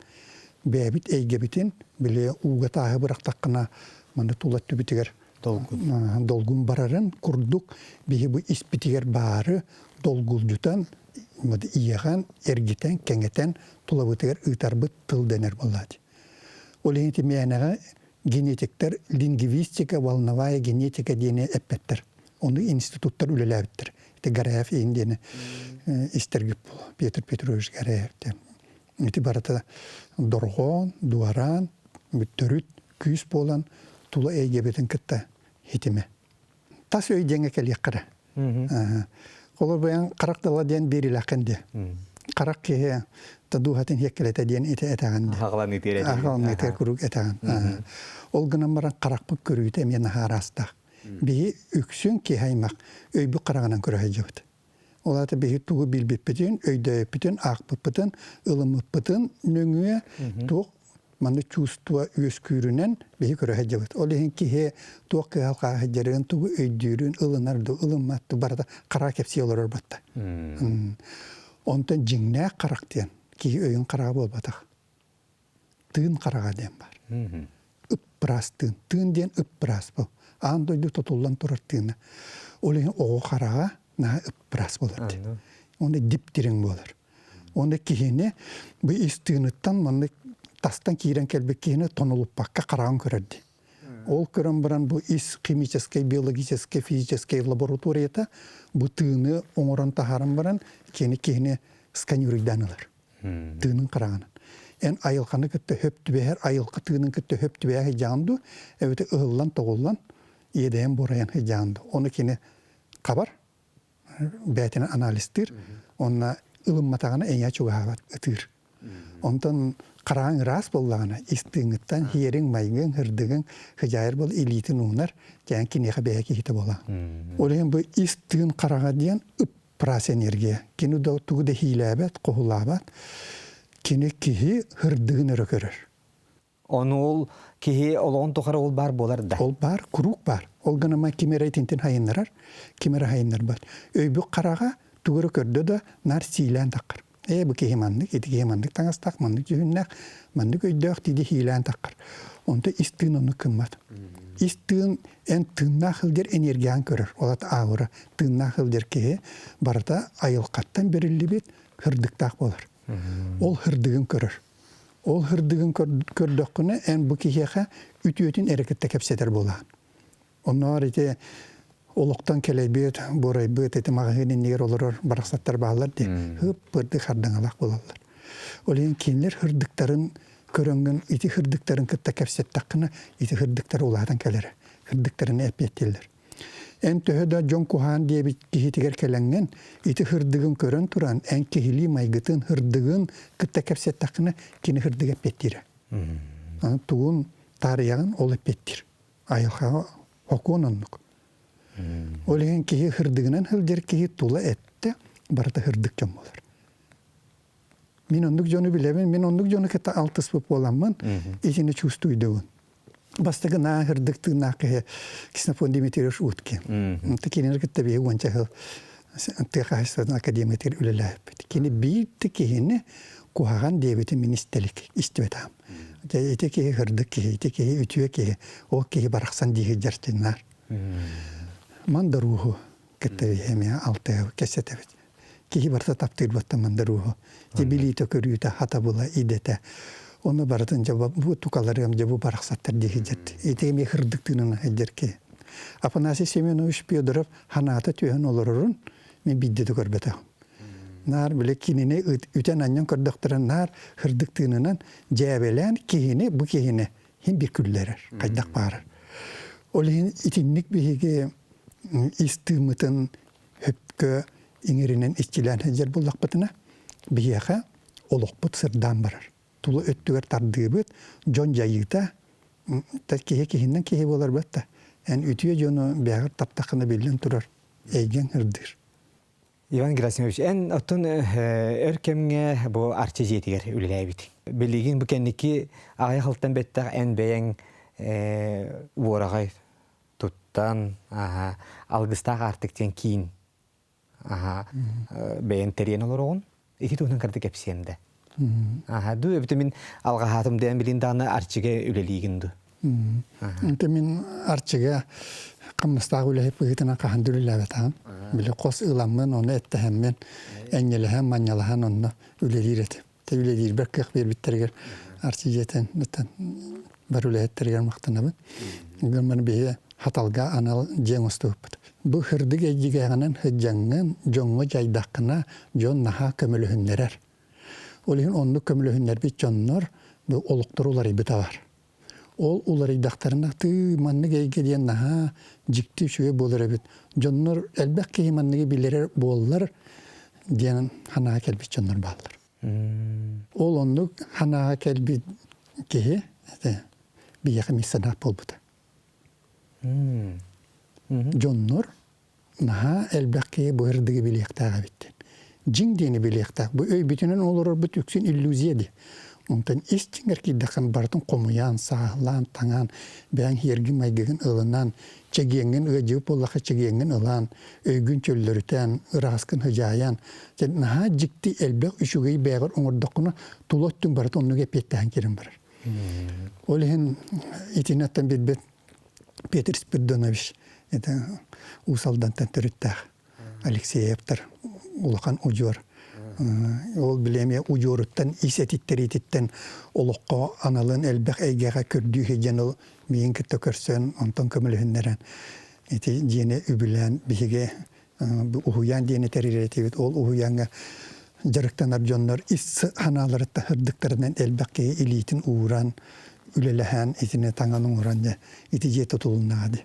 Бэйэбит эйгэбитин, били ууга тааһы бырахтаххына, манна тула өттүбүтүгэр Долгун. долгун барарын курдук биһи бу испитигэр баары долгулдьутан, иэҕэн, эргитэн, кэҥэтэн тулабытыгар ыытарбыт тыл дэнэр буоллаати. Ол иһин ити мээнэҕэ генетиктэр лингвистика, волновая генетика диэни эппэттэр. Ону институттар үлэлээбиттэр. Ити Гараев иһин диэни истэргит буолуо. Петр Петрович Гараев диэн. Ити барыта дорҕоон, дуораан, төрүт күүс буолан тула эйгэбитин кытта хитимэ. Тас өй диэҥҥэ кэлиэххэ эрэ. Холобур бэйэҥ харах тыла диэн биэрилэххин диэ. Харах киһи та дууһатын хиэккэлэтэ диэн ити этэҕин диэ. Аҕаланыы тиэр Аҕаланыы куруук этэҕин. Ол гынан баран харахпыт көрүүтэ эмиэ наһаа араастаах. Биһи үксүн киһи аймах өйбүт хараҕынан көрө сылдьабыт. Ол аата биһи тугу билбиппитин, өйдөөбүппүтүн, аахпыппытын, ылыммыппытын нөҥүө туох Манна чувство үөскүүрүнэн биһи көрө сылдьабыт. Ол иһин киһи туох кыһалҕа сылдьарын, тугу өйдүүрүн, ылынар ду, ылыммат ду барыта хара кэпсии олорор батта. Онтон дьиҥнээх харах диэн киһи өйүн хараҕа буолбатах. Тыын хараҕа диэн баар. Ыппыраас тыын. Тыын диэн ыппыраас бу. Аан дойду тутуллан турар тыына. Ол иһин оҕо хараҕа наһаа ыппыраас буолар диэн. Уонна дип-дириҥ буолар. Уонна киһини бу ис тыыныттан маннык тастан киирэн кэлбит киһини тонулуппакка хараҕын көрөр дии. Ол көрөн баран бу ис химическэй, биологическэй, физическэй лабораторията бу тыыны оҥорон таһааран баран кини киһини сканируйдаан ылар. Тыынын хараҕынан. Эн айылҕаны кытта хөп түбэһэр, айылҕа тыынын кытта хөп түбэһэ сылдьаҕын дуу, эбэтэр ыһыллан-тоҕуллан, иэдэйэн буорайан сылдьаҕын дуу. Ону кини хабар, бэйэтинэн анализтыыр уонна ылымматаҕына эйиэхэ чугаһаабат ытыыр. Онтон хараҕыҥ ыраас буоллаҕына ис тыыҥҥыттан иэриҥ, майгыҥ, ырдыгыҥ хыдьаайар буол илиитин уунар, дьээн киниэхэ бэйэ киһитэ буолаҕын. Ол иһин бу ис тыын хараҕа диэн ыппыраас энергия. Кини да тугу да иһиилээбэт, хоһулаабат. Кини киһи ырдыгын өрө көрөр. Ону ол киһи олоҕун тухары ол баар буолар да. Ол баар, куруук баар. Ол гынан ким эрэ итинтин хайыннарар, ким эрэ хайыннарбат. Өйбүк хараҕа тугу эрэ көрдө да, наар сиилээн таххар. Ээ, бу киһи маннык, ити киһи маннык таҥастаах, маннык дьүһүннээх, маннык өйдөөх диди хиилээн таххар. Онто ис тыын оннук гыммат. Ис тыын эн тыыннаах сылдьар энергияҕын көрөр. Ол ат аура тыыннаах сылдьар киһи барыта айылҕаттан бэриллибит һырдыктаах буолар. Ол һырдыгын көрөр. Ол һырдыгын көрдөххүнэ, эн бу киһиэхэ үтүөтүн эрэ кытта кэпсэтэр буолаҕын. Оннооҕор ити олохтон кэлэйбит, буорайбыт, ити маҕаһыын иннигэр олорор барахсаттар бааллар дии. Һып-пырдык хардаҥалаах буолаллар. Ол иһин кинилэр һырдыктарын көрөҥҥүн ити һырдыктарын кытта кэпсэттэххинэ, ити һырдыктар улаатан кэлэрэ. Һырдыктарын эппиэттииллэр. Эн төһө да дьон куһаан диэбит киһитигэр кэлэҥҥин, ити һырдыгын көрөн туран, эн киһилии майгытын, һырдыгын кытта кэпсэттэххинэ, кини һырдыга эппиэттиирэ. Аны тугун таарыйаҕын, ол эппиэттиир. Айылҕаҕа окуон оннук. Ол иһин киһи һырдыгынан сылдьар киһи тула эттэ, барыта һырдык дьон буолар. Мин оннук дьону билэбин, мин оннук дьону кытта алтыспыт буоламмын, итини чувствуйдубун. Бастакы наа һырдык тыыннаах киһи Ксенофон Дмитриевич Уткин. Кинини кытта биһи уонча сыл тыа хаһайыстыбатын академиятыгар үлэлээбиппит. Кини биир да киһини куһаҕан диэбитин мин истэлик истибэтэҕим. Ити киһи һырдык киһи, ити киһи үтүө киһи, ол киһи барахсан дии сылдьар Мандарууһу кытта биһи эмиэ алтыһабыт, кэпсэтэбит. Киһи барыта таптыыр баттан мандарууһу. Ити билиитэ-көрүүтэ, хатабыла, идэтэ. Ону барытын дьэ бу тукаларыам, дьэ бу барахсаттар дии сылдьар. Ити эмиэ һырдык тыынынан сылдьар киһи. Афанасий Семенович Федоров ханаата түһэн олорорун мин биирдэ да көрбөтөҕүм. Наар били кинини үтэн-анньан көрдөхтөрө наар һырдык тыынынан дьээбэлээн киһини бу киһини хин бир күллэрэр, хайдах баарар. Ол иһин итинник биһиги ис тыыммытын хөпкө иҥэринэн иччилээн сылдьар буоллахпытына, биһиэхэ олохпут сырдаан барар. Тула өттүгэр тардыыбыт, дьон дьайыыта, киһи киһиннэн киһи буолар да, эн үтүө дьону бэйэҕэр таптаххына биллэн турар, эйгэҥ ырдыыр. Иван Герасимович, эн оттон өр кэмҥэ бу Арчы дьиэтигэр үлэлээбит. Билигин бу кэнники аҕыйах сылтан бэттэх эн бэйэҥ уораҕай туттан, алгыстаах аартык диэн киин бэйэҥ тэрийэн олороҕун. Ити туһунан кырдык кэпсиэм да. Аха, ду эбитэ мин алҕаһаатым дээн билин даҕаны Арчыга үлэлиигин ду. Инте мин Арчыга хамнастаах үлэһит быһыытынан хаһан да үлэлээбэтэҕим. Били хос ыламмын, ону эттэһэммин, энньэлэһэн, манньалаһан онно үлэлиир этим. Тэ үлэлиирбэр кыах биэрбиттэригэр Арчы дьиэтин бар үлэһиттэригэр махтанабын. Гыммын биһи хаталга анал дьиэ оҥостубуппут. Бу һырдык эйдьигээҕинэн сыдьаҥҥын, дьоҥҥо дьайдаххына, дьон наһаа көмөлөһүннэрэр. Ол иһин оннук көмөлөһүннэрбит дьоннор бу олохторо уларыйбыта бар. Ол уларыйдахтарына тыы маннык эйгэ диэн наһаа дьикти үчүгэй буолар эбит. Дьоннор элбэх киһи манныгы билэрэр буоллар диэн санаа кэлбит дьоннор бааллар. Ол оннук санааҕа кэлбит киһи биһиэхэ миссионер буолбута. Дьоннор наһаа элбэх киһи бу ырдыгы билиэхтээх эбиттэр. Дьиҥ диэни билиэхтээх. Бу өйбүтүнэн олорорбут үксүн иллюзия дии. Онтон ис дьиҥэр киирдэххинэ барытын хомуйан, сааһылаан, таҥаан, бэйэҥ иһиэргин-майгыгын ылынан, чэгиэҥҥин ыадьыбыт буоллахха чэгиэҥҥин ылан, өйгүн чөллөрүтэн, ырааскын сыдьаайан, дьэ наһаа дьикти элбэх үчүгэй бэйэҕэр оҥордоххуна тула өттүҥ барыта оннук эппиэттэһэн киирэн барар. Ол иһин итиннэттэн билбит Петр Спиридонович это Уус Алдантан төрүттээх Алексеевтар улахан удьуор. Ол билэмиэ удьуоруттан ис этиттэриититтэн олоххо аналын элбэх эйгэҕэ көрдүү сылдьан ол миигин кытта көрсөн онтон көмөлөһүннэрэн ити дьиэни үбүлээн биһиги уһуйаан диэни тэрийэр ол уһуйааҥҥа дьарыктанар дьоннор ис санааларыттан сырдыктарынан элбэх киһи илиитин ууран үлэлэһэн итини таҥан оҥорон дьэ ити дьиэ тутулуннаҕа дии.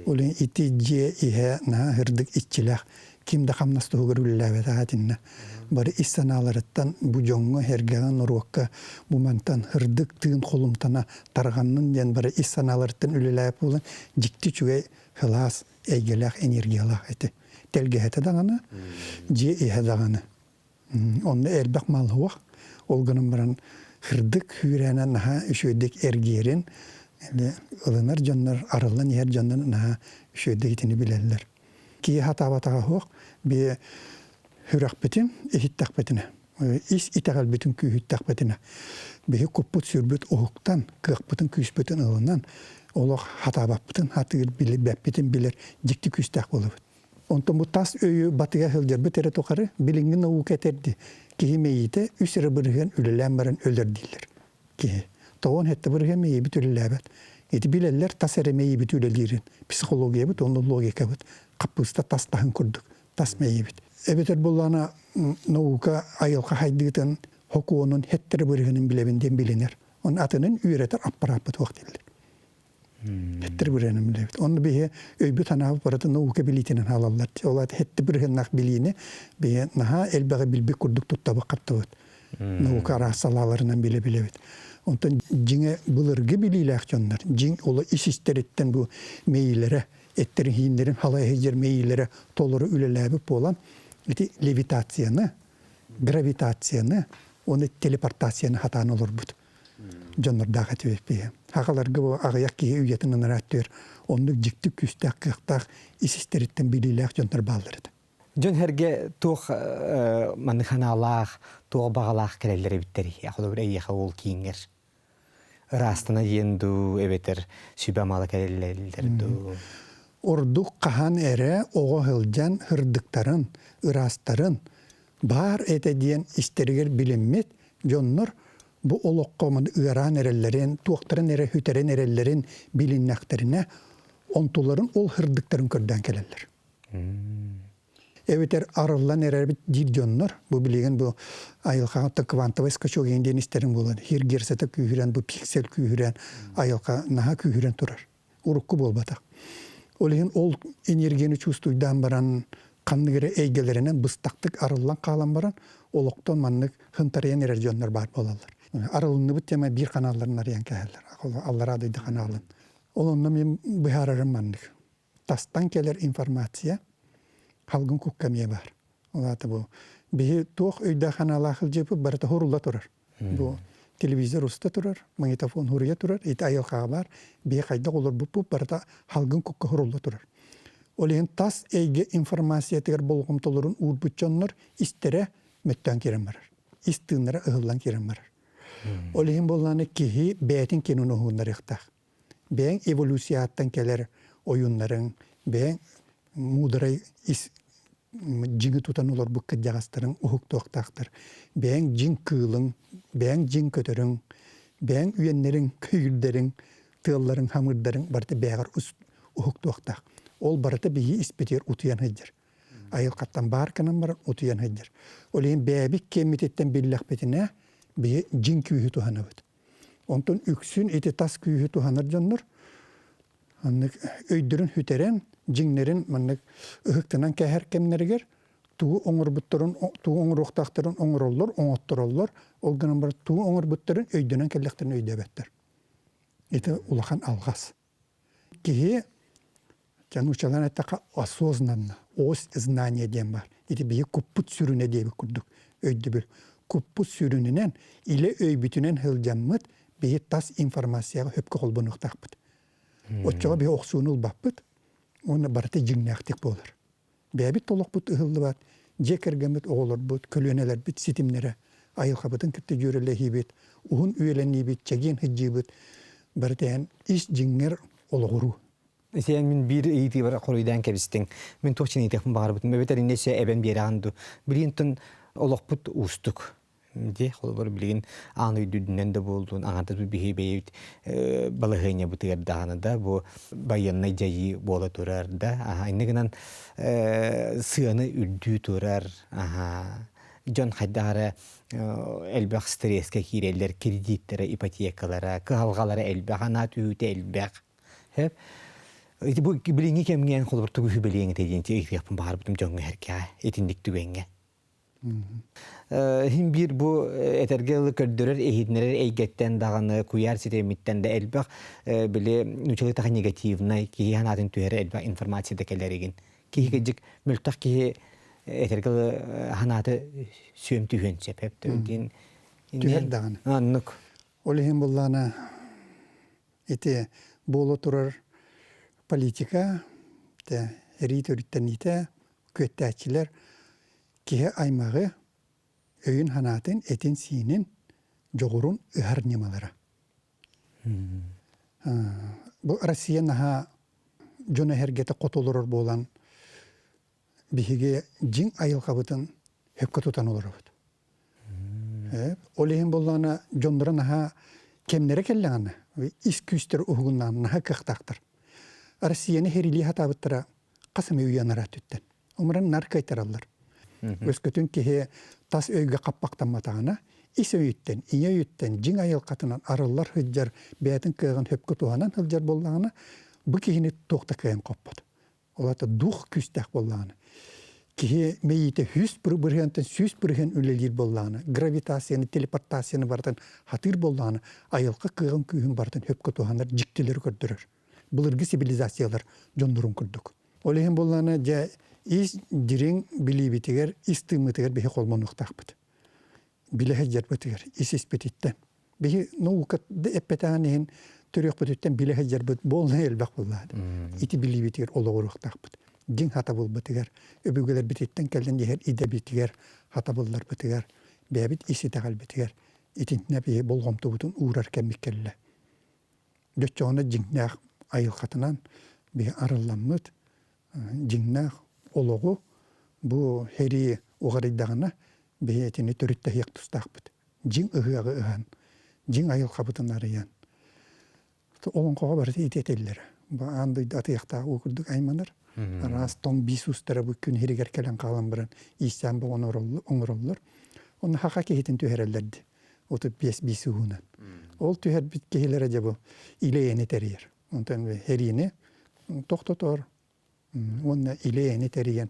Ол ити дьиэ иһэ наһаа сырдык иччилээх ким да хамнас туһугар үлэлээбэтэх этиннэ. Бары ис санааларыттан бу дьоҥҥо, эргэҕэ, норуокка бу мантан сырдык тыын холумтана тарҕаннын диэн бары ис санааларыттан үлэлээбит буолан дьикти үчүгэй сылаас эйгэлээх энергиялаах этэ. Тэлгэһэтэ даҕаны, дьиэ иһэ даҕаны. Онно элбэх мал суох. Ол гынан баран сырдык сүүрээнэ наһаа үчүгэйдик эргийэрин ылынар дьоннор, арыллан иһэр дьоннор наһаа үчүгэйдик итини билэллэр. Киһи сатаабатаҕа суох, бии сүрэхпитин иһиттэхпитинэ, ис итэҕэлбитин күүһүттэхпитинэ, биһи куппут-сүрбүт уһуктан, кыахпытын-күүспүтүн ылынан, олох хатаабаппытын хатыыр, билбэппитин билэр дьикти күүстээх буолабыт. Онтон бу тас өйү батыга сылдьарбыт эрэ тухары билиҥҥи наука этэрди киһи мэйиитэ үс эрэ бырыһыан үлэлээн баран өлөр дииллэр киһи. Тоҕон сэттэ бырыһыан мэйиибит үлэлээбэт. Ити билэллэр тас эрэ мэйиибит үлэлиирин. Психологиябыт уонна логикабыт хаппыыста тас таһын курдук тас мэйиибит. Эбэтэр буллаана наука айылҕа хайдыытын хокуонун хэттэрэ бырыһынын билэбин диэн билинэр. Он атынын үөрэтэр аппарааппыт суох дииллэр. Хэттэр бырыһынын билэбит. Онно биһи өйбүт санаабыт барыта наука билиитинэн хаалаллар. Ол аата хэтти бырыһыннаах билиини биһи наһаа элбэҕи билбит курдук туттабыт хаптабыт. Наука араас салааларынан билэ билэбит. Онтон дьиҥэ былыргы билиилээх дьоннор, дьиҥ ола ис истэриттэн бу мэйиилэрэ эттэрин-ииннэрин халай сылдьар мэйиилэрэ толору үлэлээбит буолан, ити левитацияны, гравитацияны уонна телепортацияны хатаан олорбут дьоннордоох этибит. Хахаларга бу аҕыйах киһи үйэтин анараа өттүгэр оннук дьикти күүстээх кыахтаах ис истэриттэн билиилээх дьоннор бааллар этэ. Дьон эргэ туох маннык санаалаах, туох баҕалаах кэлэллэр эбиттэрий? Холобур, эйиэхэ ол кииҥҥэр Ыраастана диэн дуу, эбэтэр сүбэ-амала кэлэллэр дуу? Ордук хаһан эрэ оҕо сылдьан сырдыктарын, ыраастарын баар этэ диэн истэригэр билиммит дьоннор бу олоххо ыараан эрэллэрин, туохтарын эрэ сүтэрэн эрэллэрин билиннэхтэринэ, онтуларын ол сырдыктарын көрдөөн кэлэллэр. Эбэтэр арыллан эрэрбит диир дьоннор, бу билигин бу айылҕаҕа квантовый скачок диэн истэрин буолан, хиргерсета күүһүрэн, бу пиксель күүһүрэн, айылҕа наһаа күүһүрэн турар. Урукку буолбатах. Ол иһин ол энергияны чувствуйдаан баран, ханнык эрэ эйгэлэринэн быстахтык арыллан хаалан баран, олохтон маннык хынтарыйан эрэр дьоннор баар буолаллар. Арылынныбыт тема биир ханаалларын арыйан кэһэллэр. Аллараа дойду ханаалын. Ол онно мин быһаарарым маннык. Тастан кэлэр информация халгын кукка эмиэ баар. Ол аата бу биһи туох өйдөөх-санаалаах сылдьыппыт барыта хурула турар. Бу телевизор уста турар, магнитофон хуруйа турар, ити айылҕаҕа баар. Биһи хайдах олорбуппут барыта халгын кукка хурулла турар. Ол иһин тас эйгэ информациятыгар болҕомтолорун уурбут дьоннор истэрэ мөттөөн киирэн барар. Ис тыыннара ыһыллан киирэн барар. Ол иһин буоллаҕына киһи бэйэтин кинин уһугуннарыахтаах. Бэйэҥ эволюцияттан кэлэр ойууннарыҥ, бэйэҥ муударай ис дьиҥи тутан олорбут кырдьаҕастарыҥ уһуктуохтаахтар. Бэйэҥ дьиҥ кыылыҥ, бэйэҥ дьиҥ көтөрүҥ, бэйэҥ үөннэриҥ, көйүүрдэриҥ, тыалларыҥ, хамыырдарыҥ барыта бэйэҕэр уһуктуохтаах. Ол барыта биһи испитигэр утуйан сылдьар. Айылҕаттан баар гынан баран утуйан сылдьар. Ол иһин бэйэбит киэммититтэн биллэхпитинэ, биһи дьиҥ күүһү туһанабыт. Онтон үксүн ити тас күүһү туһанар дьоннор маннык өйдөрүн сүтэрэн, дьиҥнэрин маннык ыһыктынан кээһэр кэмнэригэр тугу оҥорбуттарын, тугу оҥоруохтаахтарын оҥороллор, оҥоттороллор, ол гынан баран тугу оҥорбуттарын өйдөнөн кэллэхтэрин өйдөөбөттөр. Ити улахан алҕас. Киһи нууччалаан эттэххэ осознанно, ось знания диэн баар. Ити биһи куппут сүрүнэ диэбит курдук өйдөбүл. Куппут сүрүнүнэн, илэ өйбүтүнэн сылдьаммыт биһи тас информацияҕа сөпкө холбонуохтаахпыт. Оччоҕо биһи охсууну ылбаппыт уонна барыта дьиҥнээхтик буолар. Бэйэбит толохпут ыһыллыбат, дьиэ кэргэммит, оҕолорбут, көлүөнэлэрбит ситимнэрэ, айылҕабытын кытта дьүөрэлэһиибит, уһун үйэлэниибит, чэгиэн сылдьыыбыт барыта эн ис дьиҥҥэр олоҕуруу. Сиэн мин биир ыйытыыбар хоруйдаан кэбистиҥ. Мин туох чиниитиэхпин баҕарбытым эбэтэр иннэ эбэн биэрэҕин дуу. Билигин тун олохпут уустук. Дии, холобур, билигин аан өйдүүрдүнэн да буоллун, аҥардас биһи бэйэбит балаһыанньабытыгар даҕаны да бу байыаннай дьайыы буола турар да, аха, иннэ гынан сыаны үрдүү турар, аха, дьон хайдах эрэ элбэх стресскэ киирэллэр, кредиттэрэ, ипотекалара, кыһалҕалара элбэх, анаа түһүүтэ элбэх. Хэп. Ити бу билиҥҥи кэмҥэ эн холобур тугу үһү этэ диэн ыйытыахпын баҕарбытым дьоҥҥо эркэҕэ итинник түгэҥҥэ. Иһин биир бу этэргэ дылы көрдөрөр, иһитиннэрэр эйгэттэн даҕаны, куйаар ситимиттэн да элбэх били нуучалыы таха негативнай киһи санаатын түһэрэр элбэх информация да кэлэригин. Киһи кырдьык мөлтөх киһи этэргэ дылы санаата сүөм түһүөн сөп диэн Түһэр даҕаны. Оннук. Ол иһин буллаана ити буола турар политика, те эрии төрүттэниитэ, күөттээччилэр киһи аймаҕы өйүн-санаатын, этин-сиинин, дьоҕурун ыһар ньымалара. Бу Россия наһаа дьон эһэргэтэ хоту олорор буолан, биһиги дьиҥ айылҕабытын сөпкө тутан олоробут. Ол иһин буоллаҕына дьонноро наһаа кэмнэрэ кэллэҕинэ ис күүстэр уһугуннаан наһаа кыахтаахтар. Россияны хэрилии сатаабыттара хас эмэ үйэ анараа өттүттэн. Умран нар кыайтараллар. Өскөтүн киһи тас өйгө хаппахтамматаҕына, ис өйүттэн, ийэ өйүттэн дьиҥ айылҕатынан арыллар сылдьар, бэйэтин кыаҕын сөпкө туһанан сылдьар буоллаҕына, бу киһини туох да кыайан хоппот. Ол аата дух күүстээх буоллаҕына, киһи мэйиитэ 100 бырыһыантан 100% үлэлиир буоллаҕына, гравитацияны, телепортацияны барытын хатыыр буоллаҕына, айылҕа кыаҕын күүһүн барытын сөпкө туһанар дьиктилэри көрдөрөр. Былыргы цивилизациялар дьоннорун курдук. Ол иһин буоллаҕына, дьэ, ис дириҥ билиибитигэр, ис тыыммытыгар биһи холбонуохтаахпыт. Билэ сылдьарбытыгар, ис испититтэн. Биһи наука эппэтэҕин иһин төрүөхпүтүттэн билэ сылдьарбыт буолла элбэх буоллаҕа. Ити билиибитигэр олоҕуруохтаахпыт. Дьиҥ хатабылбытыгар, өбүгэлэрбититтэн кэлэн иһэр идэбитигэр, хатабылларбытыгар, бэйэбит ис итэҕэлбитигэр итиннэ биһи болҕомтобутун уурар кэммит кэллэ. Дьоччоҕуна дьиҥнээх айылҕатынан биһи арылламмыт, дьиҥнээх олоҕу бу сэрии уҕарыйдаҕына биһи итини төрүттэһиэх тустаахпыт. Дьиҥ ыһыаҕы ыһан, дьиҥ айылҕабытын арыйан. Олоҥхоҕо барыта ити этиллэрэ. Бу аан дойду атыйахтаах уу курдук айманар. Араас тоҥ биис уустара бу күн иһигэр кэлэн хаалан баран иистээн бу оҥороллор. Онно хаха киһитин түһэрэллэр дии. 35 биис уһунан. Ол түһэрбит киһилэрэ дьэ бу илэйэни тэрийэр. Онтон эриини тохтотор уонна илэйэни тэрийэн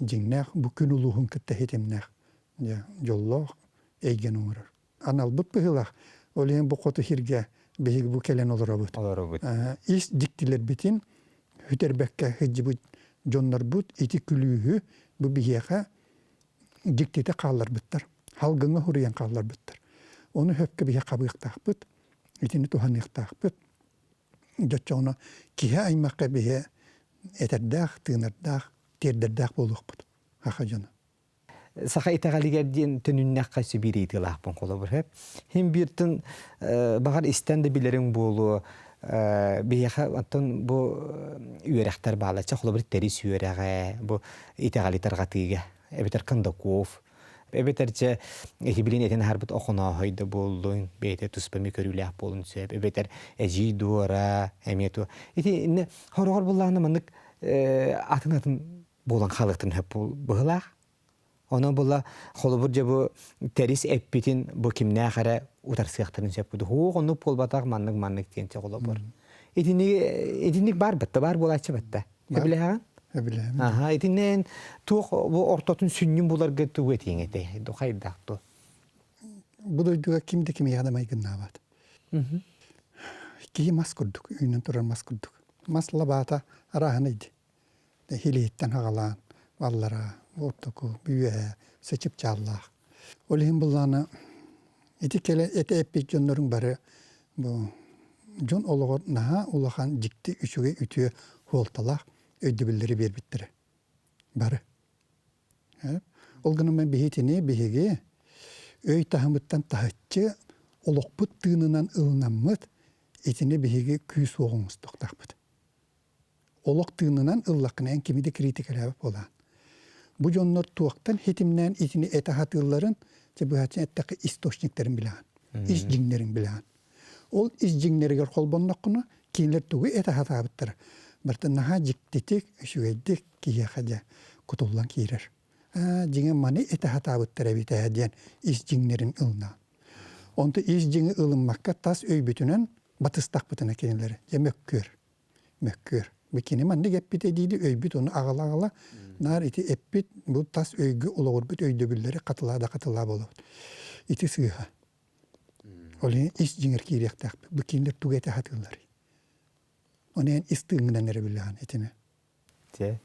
дьиҥнээх бу күн улууһун кытта ситимнээх дьоллоох эйгэни оҥорор. Аналбыт быһыылаах. Ол иһин бу хоту сиргэ биһиги бу кэлэн олоробут. Олоробут. Ис дьиктилэрбитин сүтэрбэккэ сылдьыбыт дьоннорбут ити күлүүһү бу биһиэхэ дьиктитэ хаалларбыттар. Халгыҥҥа суруйан хаалларбыттар. Ону сөпкө биһи хабыахтаахпыт, итини туһаныахтаахпыт. Дьоччоҕуна киһи аймахха биһи этэрдээх, тыынардаах, тиэрдэрдээх буолуохпут саха дьоно. Саха итэҕэлигэр диэн төнүннэххэ сибиир ыйытыылаахпын холобур сөп. Хин бииртэн баҕар истэн да билэриҥ буолуо биһиэхэ оттон бу үөрэхтэр бааллар холобур тэрис үөрэҕэ бу итэҕэли тарҕатыыга эбэтэр Кондаков эбэтэр дьэ эти билин этин аһарбыт Охонооһой да буоллун бэйэтэ туспа эмиэ көрүүлээх буолун сөп эбэтэр Эдьиий Дуора эмиэ ту ити иннэ хороҕор буллаҕына маннык атын атын буолан хаалыахтарын сөп быһылаах Онон була холобур дьэ бу тэрис эппитин бу кимнээх эрэ утарсыахтарын сөп курдук. Һуох оннук буолбатах маннык маннык диэн холобур. Итинник итинник баар батта баар буолааччы батта. Эбилэһэҕин? Эбилэһэбин. Аха итиннэн туох бу ортотун сүнньүн буларга тугу этиэҥ этэй? Хайдах ту? Бу дойдуга ким да кимиэхэ да майгыннаабат. Киһи мас курдук, үүнэн турар мас курдук. Мас лабаата арааһын ыйды. Иһилиһиттэн аҕалаан аллараа, ортоку, үөһээ сычыпчааллаах. Ол иһин былаана ити кэлэ этэ эппит дьонноруҥ бары бу дьон олоҕор наһаа улахан дьикти үчүгэй үтүө суолталаах өйдөбүллэри биэрбиттэрэ. Бары. Ол гынан биһитини биһиги өй таһымыттан таһыччы олохпут тыынынан ылынаммыт итини биһиги күүс уох оҥостуохтаахпыт. Олох тыынынан ыллаххына эн кими да критикалаабат буолаҕын. Бу дьоннор туохтан хитимнээн итини этэ сатыылларын, дьэ быһаччы эттэххэ источниктарын билэҕин, ис дьиҥнэрин билэҕин. Ол ис дьиҥнэригэр холбонноххуна, кинилэр тугу этэ сатаабыттара барыта наһаа дьиктитик, үчүгэйдик киһиэхэ дьэ кутуллан киирэр. Аа, дьиҥэ маны этэ сатаабыттар эбит ээ диэн ис дьиҥнэрин ылына. Онто ис дьиҥи ылыммакка тас өйбүтүнэн батыстахпытына кинилэри дьэ мөккүөр. Мөккүөр. Бу кини маннык эппитэ дииди өйбүт ону аҕала-аҕала наар ити эппит бу тас өйгө олоҕурбут өйдөбүллэри хатылаа да хатылаа буолабыт. Ити сыыһа. Ол иһин ис дьиҥэр киириэхтээхпит. Бу кинилэр тугу этэ сатыылларый? Ону эн ис тыыҥҥынан эрэ билэҕин итини. Те.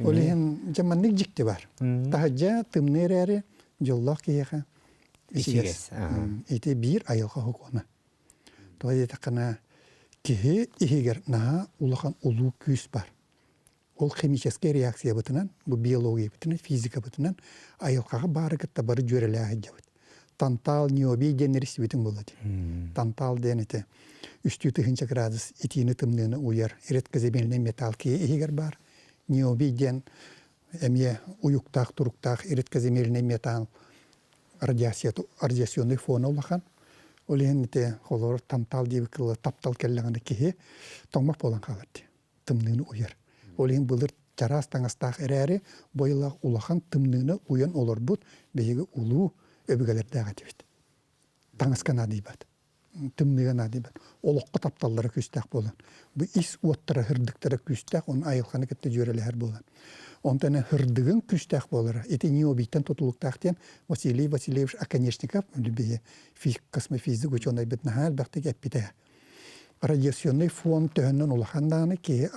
Ол иһин дьэ маннык дьикти бар. Таһырдьа тымныы эрээри дьоллоох киһиэхэ ичигэс. Ити биир айылҕа сокуона. Тоҕо диэтэххинэ киһи иһигэр наһаа улахан улуу күүс бар. Ол химическэй реакциябытынан, бу биологиябытынан, физикабытынан айылҕаҕа баары кытта бары дьүөрэлээх сылдьабыт. Тантал, ниобий диэннэри истибитиҥ буолла дии. Тантал диэн ити үстүү тыһыынча градус итиини-тымныыны уйар редкоземельный металл киһи иһигэр баар. Ниобий диэн эмиэ уйуктаах туруктаах редкоземельный металл радиационный фона улахан. Ол иһин ити холобур тантал диэбит кылла таптал кэллэҕинэ киһи тоҥмох буолан хаалар дии. Тымныыны уйар. Ол иһин былыр чараас таҥастаах эрээри, бу айылаах улахан тымныыны уйан олорбут биһиги улуу өбүгэлэрдээх этибит. Таҥаска наадыйбат, тымныыга наадыйбат. Олоххо тапталлара күүстээх буолан. Бу ис уоттара, һырдыктара күүстээх, ону айылҕаны кытта дьүөрэлэһэр буолан. Онтон һырдыгыҥ күүстээх буолара. Ити ниобийтан тутулуктаах диэн Василий Васильевич Оконешников, биһи космофизик учуонайбыт наһаа элбэхтик эппитэ. Радиационный фон төһөннөн улахан даҕаны киһи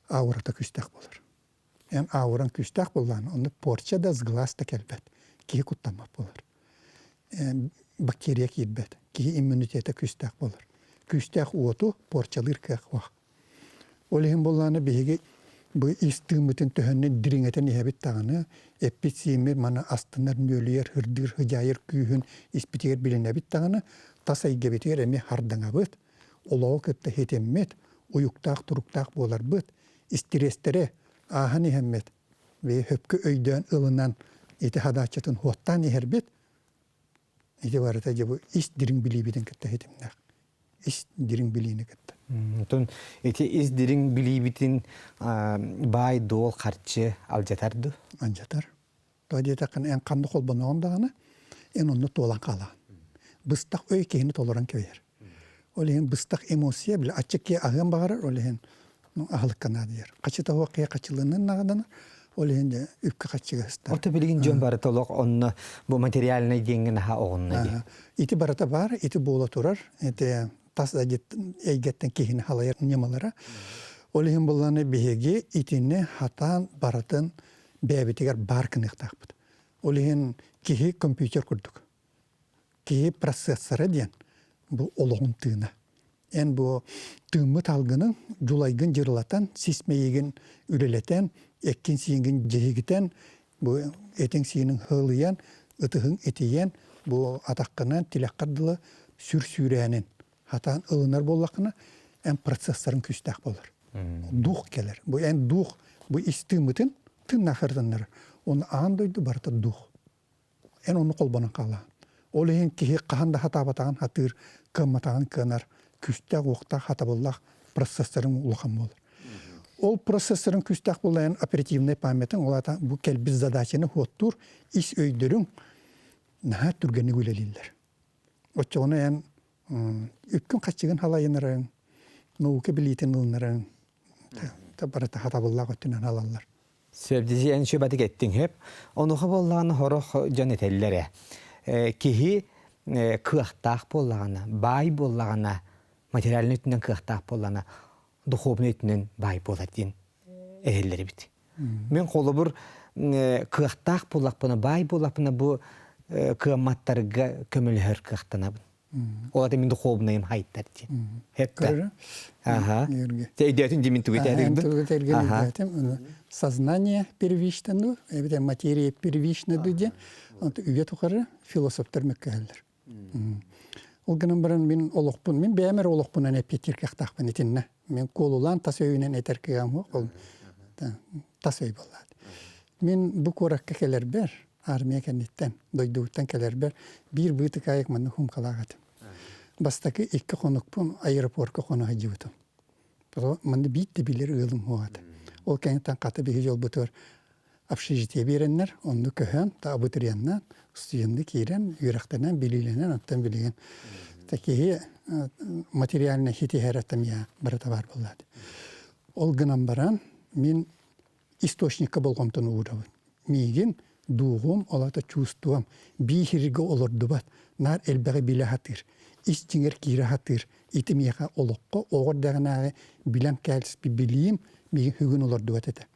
аурата күүстээх буолар. Эн ауран күүстээх буоллаҕына, онно порча да, сглаз да кэлбэт. Киһи куттаммат буолар. Бактерия киирбэт. Киһи иммунитета күүстээх буолар. Күүстээх уоту порчалыыр кыах суох. Ол иһин буоллаҕына биһиги бу ис тыыммытын төһөннөн дириҥэтэн иһэбит даҕаны, эппит-сииммит маны астынар, нүөлүйэр, ырдыыр, сыдьаайар күүһүн испитигэр билинэбит даҕаны, тас эйгэбитигэр эмиэ хардаҥабыт, олоҕу кытта ситиммит, уйуктаах туруктаах буоларбыт, истириэстэри ааһан иһэммит, бэйэ сөпкө өйдөөн ылынан ити хадааччытын хуоттаан иһэрбит, ити барыта дьэ бу ис дириҥ билиибитин кытта ситимнээх. Ис дириҥ билиини кытта. Онтон ити ис дириҥ билиибитин баай-дуол харчы алдьатар дуу? Алдьатар. Тоҕо диэтэххинэ, эн ханна холбоноҕун даҕаны, эн онно туолан хаалаҕын. Быстах өй киһини толорон кэбиһэр. Ол иһин быстах эмоция, били аччык киһи аһыан баҕарар, ол иһин аһылыкка наадыйар. Хачыта суох киһи хачылынын наҕаданар, ол иһин дьэ үпкэ хаччыга сыстар. Ото билигин дьон барыта олох онно бу материальнай диэҥҥэ наһаа оҕунна дии. Ити барыта баар, ити буола турар. Ити тас эйгэттэн киһини халайар ньымалара. Ол иһин булланы биһиги итини хатаан барытын бэйэбитигэр баар гыныахтаахпыт. Ол иһин киһи компьютер курдук. Киһи процессора диэн бу олоҕун тыына. Эн бу тыыммыт алгынын дьулайгын дьырылатан, сис мэйигин үлэлэтэн, эккин-сииҥҥин дьиһигитэн, бу этиҥ-сииниҥ һылыйан, ытыһыҥ итийэн, бу атаххынан тилэххэр дылы сүр сүүрээнин хатаан ылынар буоллаххына, эн процессорыҥ күүстээх буолар. Дух кэлэр. Бу эн дух, бу ис тыыммытын тыыннаах ырытыннарар. Оны аан дойду барыта дух. Эн онну холбонон хаалаҕын. Ол иһин киһи хаһан да хатаабатаҕын хатыыр, кыамматаҕын кыанар, күүстээх, уохтаах, хатабыллаах процессорыҥ улахан буолар. Ол процессорыҥ күүстээх буолла эн оперативнай памятыҥ, ол аата бу кэлбит задачаны хуоттуур ис өйдөрүҥ наһаа түргэнник үлэлииллэр. Оччоҕуна эн үпкүн-хаччыгын халайынарыҥ, наука билиитин ылынарыҥ барыта хатабыллаах өттүнэн алаллар. Сөп эн сүбэтик эттиҥ сөп. Онуоха буоллаҕына сорох дьон этэллэр ээ. Киһи кыахтаах буоллаҕына, баай буоллаҕына, материальнай өттүнэн кыахтаах буоллаҕына, духовнай өттүнэн баай буолар диэн этэллэр эбит. Мин холобур кыахтаах буоллахпына, баай буоллахпына бу кыамматтарга көмөлөһөр кыахтанабын. Ол ата мин духовнайым хайдар диэн. Хеппе. Ага. Өйдөөтүн дии мин тугу этэргин. Сознание первично, ну, эбэтэр материя первична диэн, үйэ тухары философтар мөккөһөллөр. Ол гынан баран мин олохпун, мин бэйэм эрэ олохпунан эппиэттиир кыахтаахпын итиннэ. Мин куолулаан тас өйүнэн этэр кыаҕым суох, ол тас өй буоллаат. Мин бу куоракка кэлэрбэр, армия кэнниттэн, дойдубуттан кэлэрбэр биир быытыкаайык манна хумкалаах этим. Бастакы икки хонукпун аэропорка хоно сылдьыбытым. Манна биир да билэр ыалым суох этэ. Ол кэнниттэн хата биһи дьолбутугар общежитие биэрэннэр, онно көһөн, абитуриеннаан, студенты киирэн, үөрэхтэнэн, билиилэнэн, оттон билигин киһи материальнай ситиһэрэ тамия барыта баар буоллаат. Ол гынан баран, мин источникка болҕомтону уурабын. Миигин дууһум, ол аата чувством, биир олордубат, наар элбэҕи билэ сатыыр, ис дьиҥэр киирэ сатыыр, ити миэхэ олоххо оҕо эрдэҕинээҕи билэн кээлспит билиим миигин бүгүн олордубат этэ.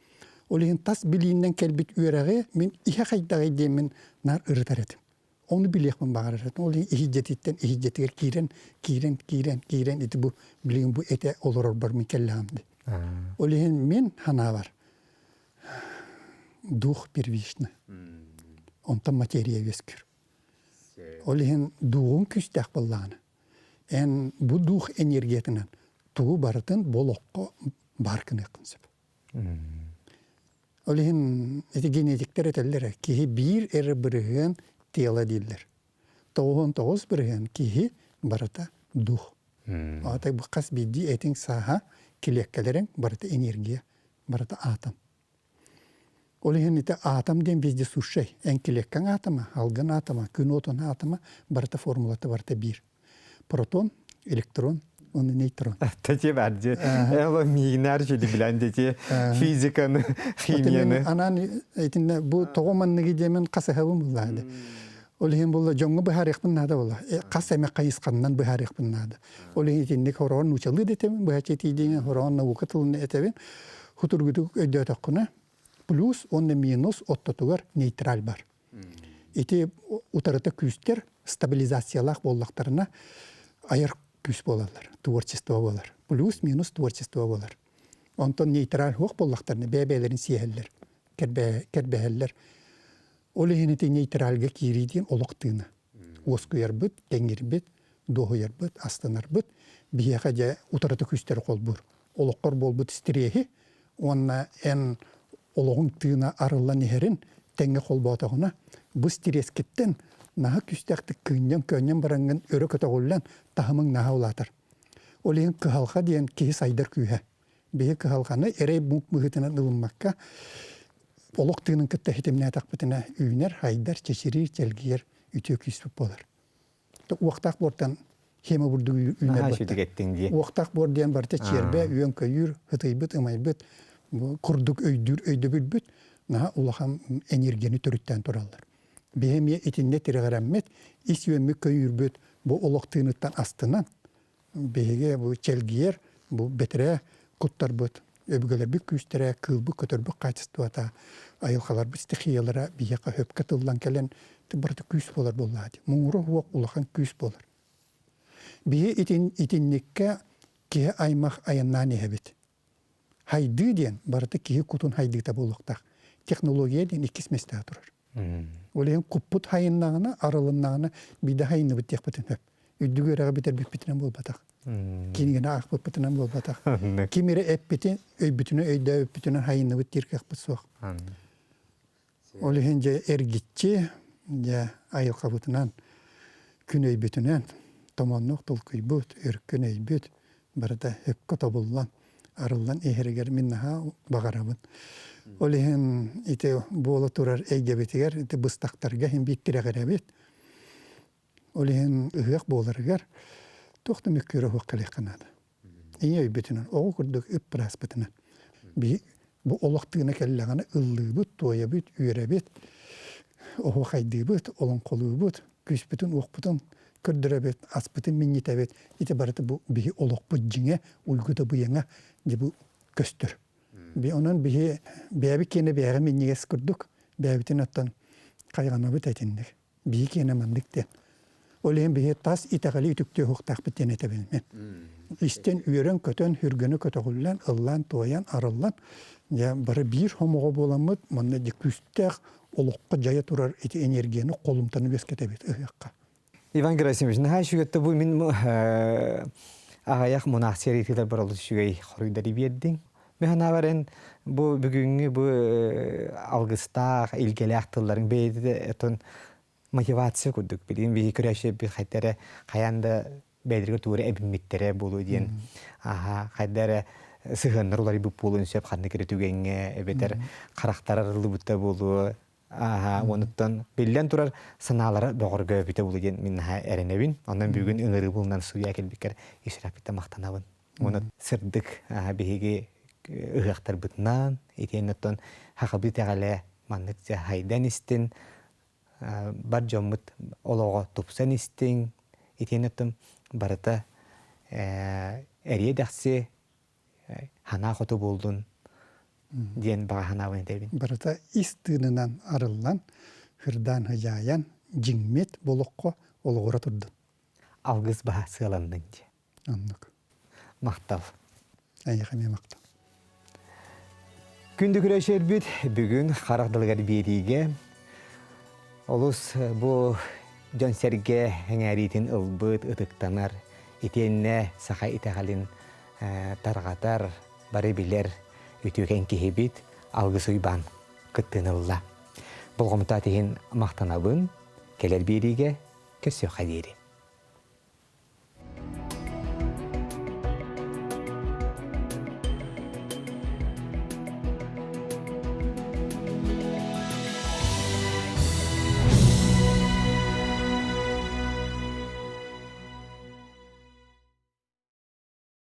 Ол иһин тас билииннэн кэлбит үөрэҕи мин иһэ хайдаҕый диэммин наар ырытар этим. Ону билиэхпин баҕарар этим. Ол иһин иһийдьэтиттэн иһийдьэтигэр киирэн, киирэн, киирэн, киирэн ити бу билигин бу этэ олорорбор мин кэллэҕим дии. Ол иһин мин санаабар дух первично. Онтон материя үөскүүр. Ол иһин дууҕуҥ күүстээх буоллаҕына, эн бу дух энергиятынан тугу барытын бу олоххо баар гыныаххын сөп. Ол иһин ити генетиктэр этэллэрэ, киһи биир эрэ бырыһыан тела дииллэр. 99% киһи барыта дух. Аата бу хас биирдии этиҥ сааһа, килиэккэлэриҥ барыта энергия, барыта атом. Ол иһин ити атом диэн вездесущай. Эн килиэккэҥ атома, алгын атома, күн уотун атома барыта формулата барыта биир. Протон, электрон уонна нейтрон. Тати бар ди. Эло мигнар чуди билэн дети физиканы, химияны. Анан итинне бу тоҕо манныгы диэмин хасыһабын буллаады. Ол иһин булла дьоҥҥо быһаарыахпын наада буолла. Хас эмэ хайысханнан быһаарыахпын наада. Ол иһин итинник хороон нуучалыы да этэбин, быһаччы тиийдиҥэ хороон наука тылын этэбин. Хутургутук өйдөөтөххүнэ плюс уонна минус оттотугар нейтраль бар. Ити утарыта күүстэр стабилизациялаах буоллахтарына айар күүс буолаллар, творчество буолар. Плюс-минус творчество буолар. Онтон нейтраль суох буоллахтарына бэйэ-бэйэлэрин сиэһэллэр, кэрбэһэллэр. Ол иһин ити нейтральга киирии диэн олох тыына. Уоскуйарбыт, тэҥҥирбит, дуоһуйарбыт, астынарбыт биһиэхэ дьэ утарыта күүстэри холбуур. Олоххор буолбут стреһи уонна эн олоҕуҥ тыына арыллан иһэрин тэҥҥэ холбоотоҕуна, бу стресскиттэн наһаа күүстээхтик кыынньан-көөнньөн бараҥҥын өрө көтөҕүллэн таһымыҥ наһаа улаатар. Ол иһин кыһалҕа диэн киһи сайдар күүһэ. Биһи кыһалҕаны эрэй муҥ быһыытынан ылыммакка, олох тыынын кытта ситимнээтэхпитинэ үүнэр, айдар, чэчириир, чэлгийэр үтүө күүспүт буолар. Уохтаах буортан хема бурдук үүнэр дии. Уохтаах буор диэн барыта чиэрбэ, үөн-көйүүр, ытыйбыт, ымайбыт курдук өйдүүр өйдөбүлбүт наһаа улахан энергияны төрүттээн тураллар. Биһи эмиэ итиннэ тирэҕирэммит, ис үөммүт көйүүрбүт бу олох тыыныттан астынан, биһиги бу чэлгийэр, бу бэтэрээ куттарбыт, өбүгэлэрбит күүстэрэ, кыылбыт, көтөрбүт хаачыстыбата, айылҕаларбыт стихиялара биһиэхэ сөпкө тыллан кэлэн барыта күүс буолар буоллаҕа дии. Муҥура суох улахан күүс буолар. Биһи итин, итинниккэ киһи аймах айаннаан иһэбит. Хайдыы диэн барыта киһи кутун хайдыыта буолуохтаах. Технология диэн иккис миэстэҕэ турар. Ол иһин куппут хайыннаҕына, арылыннаҕына биирдэ хайынныбыт диэхпитин сөп. Үрдүк үөрэҕи бүтэрбиппитинэн буолбатах. Кинигэни аахпыппытынан буолбатах. Ким эрэ эппитин, өйбүтүнэн өйдөөбүппүтүнэн хайынныбыт диир кыахпыт суох. Ол иһин дьэ эргиччи, дьэ айылҕабытынан, күн өйбүтүнэн томоннук толкуйбут, өркөн өйбүт барыта өпкө тобуллан, арыллан иһэригэр мин наһаа баҕарабын. Ол иһин ити буола турар эйгэбитигэр ити быстахтарга иһин биир тирэҕирэбит. Ол иһин ыһыах буоларыгар туох да мөккүөрэ суох кэлиэххэ наада. Ийэ өйбүтүнэн, оҕо курдук ып-ырааспытынан. Биһи бу олох тыына кэллэҕинэ ыллыыбыт, туойабыт, үөрэбит, оһуохайдыыбыт, олоҥхолуубут, күүспүтүн-уохпутун көрдөрөбүт, аспытын минньитэбит. Ити барыта бу биһи олохпут дьиҥэ, уйгута-быйаҥа дьэ бу көстөр. Онон биһи бэйэбит киэнэ бэйэҕэ минньигэс курдук бэйэбитин оттон хайҕанабыт этинник. Биһи киэнэ маннык диэн. Ол иһин биһи тас итэҕэли үтүктүө уһуктаахпыт диэн этэбин мен. Истэн үөрэн-көтөн, хүргэни көтөҕүллэн, ыллаан-туойан, арыллан, дьэ бары биир хомоҕо буоламмыт, манна дьэ күүстээх олоххо дьайа турар ити энергияны холумтаны үөскэтэбит ыһыахха. Иван Герасимович, наһаа үчүгэй бу мин аҕыйах мунаах сэриитигэр бар олус үчүгэй хоруйдары биэрдиҥ. Мин санаабар эн бу бүгүҥҥү бу алгыстаах, илгэлээх тылларыҥ бэйэтэ отон мотивация курдук билигин биһи көрөөччү хайда эрэ хайаан да бэйэлэригэр тугу эрэ эбиммиттэрэ буолуо диэн аха хайда эрэ сыһыаннар уларыйбыт буолуон сөп ханнык эрэ түгэҥҥэ эбэтэр харахтар арыллыбыта буолуо Ааһа, онуттан биллэн турар санаалара бөҕөргөөбүтэ буолуо диэн мин наһаа эрэнэбин. Онон бүгүн ыҥырыы булунан суруйа кэлбиккэр исраппиттан махтанабын. Уонна сырдык биһиги ыһыахтарбытынан, итиэннэ оттон хахабы итэҕэлэ маннык хайдан истин, бар дьоммут олоҕо тупсан истиҥ, итиэннэ оттон барыта эриэ-дэхси санаа хоту буоллун диэн баҕа санаабын этэбин. Барыта ис тыынынан арыллан, хырдаан хыдьаайан, дьиҥмит болоххо олоҕура турдун. Алгыс баһа сыаланнын дии. Оннук. Махтал. Эйиэхэ эмиэ махтал. Күндү күрөчөрбүт бүгүн харах далыгар биэриигэ олус бу дьон-сэргэ эҥээриитин ылбыт, ытыктанар, итиэннэ саха итэҕэлин тарҕатар, бары билэр үтүөкэн киһибит Алгыс Уйбаан кыттыыны ылла. Болҕомтоот иһин махтанабын, кэлэр биэриигэ көрсүөххэ диэри.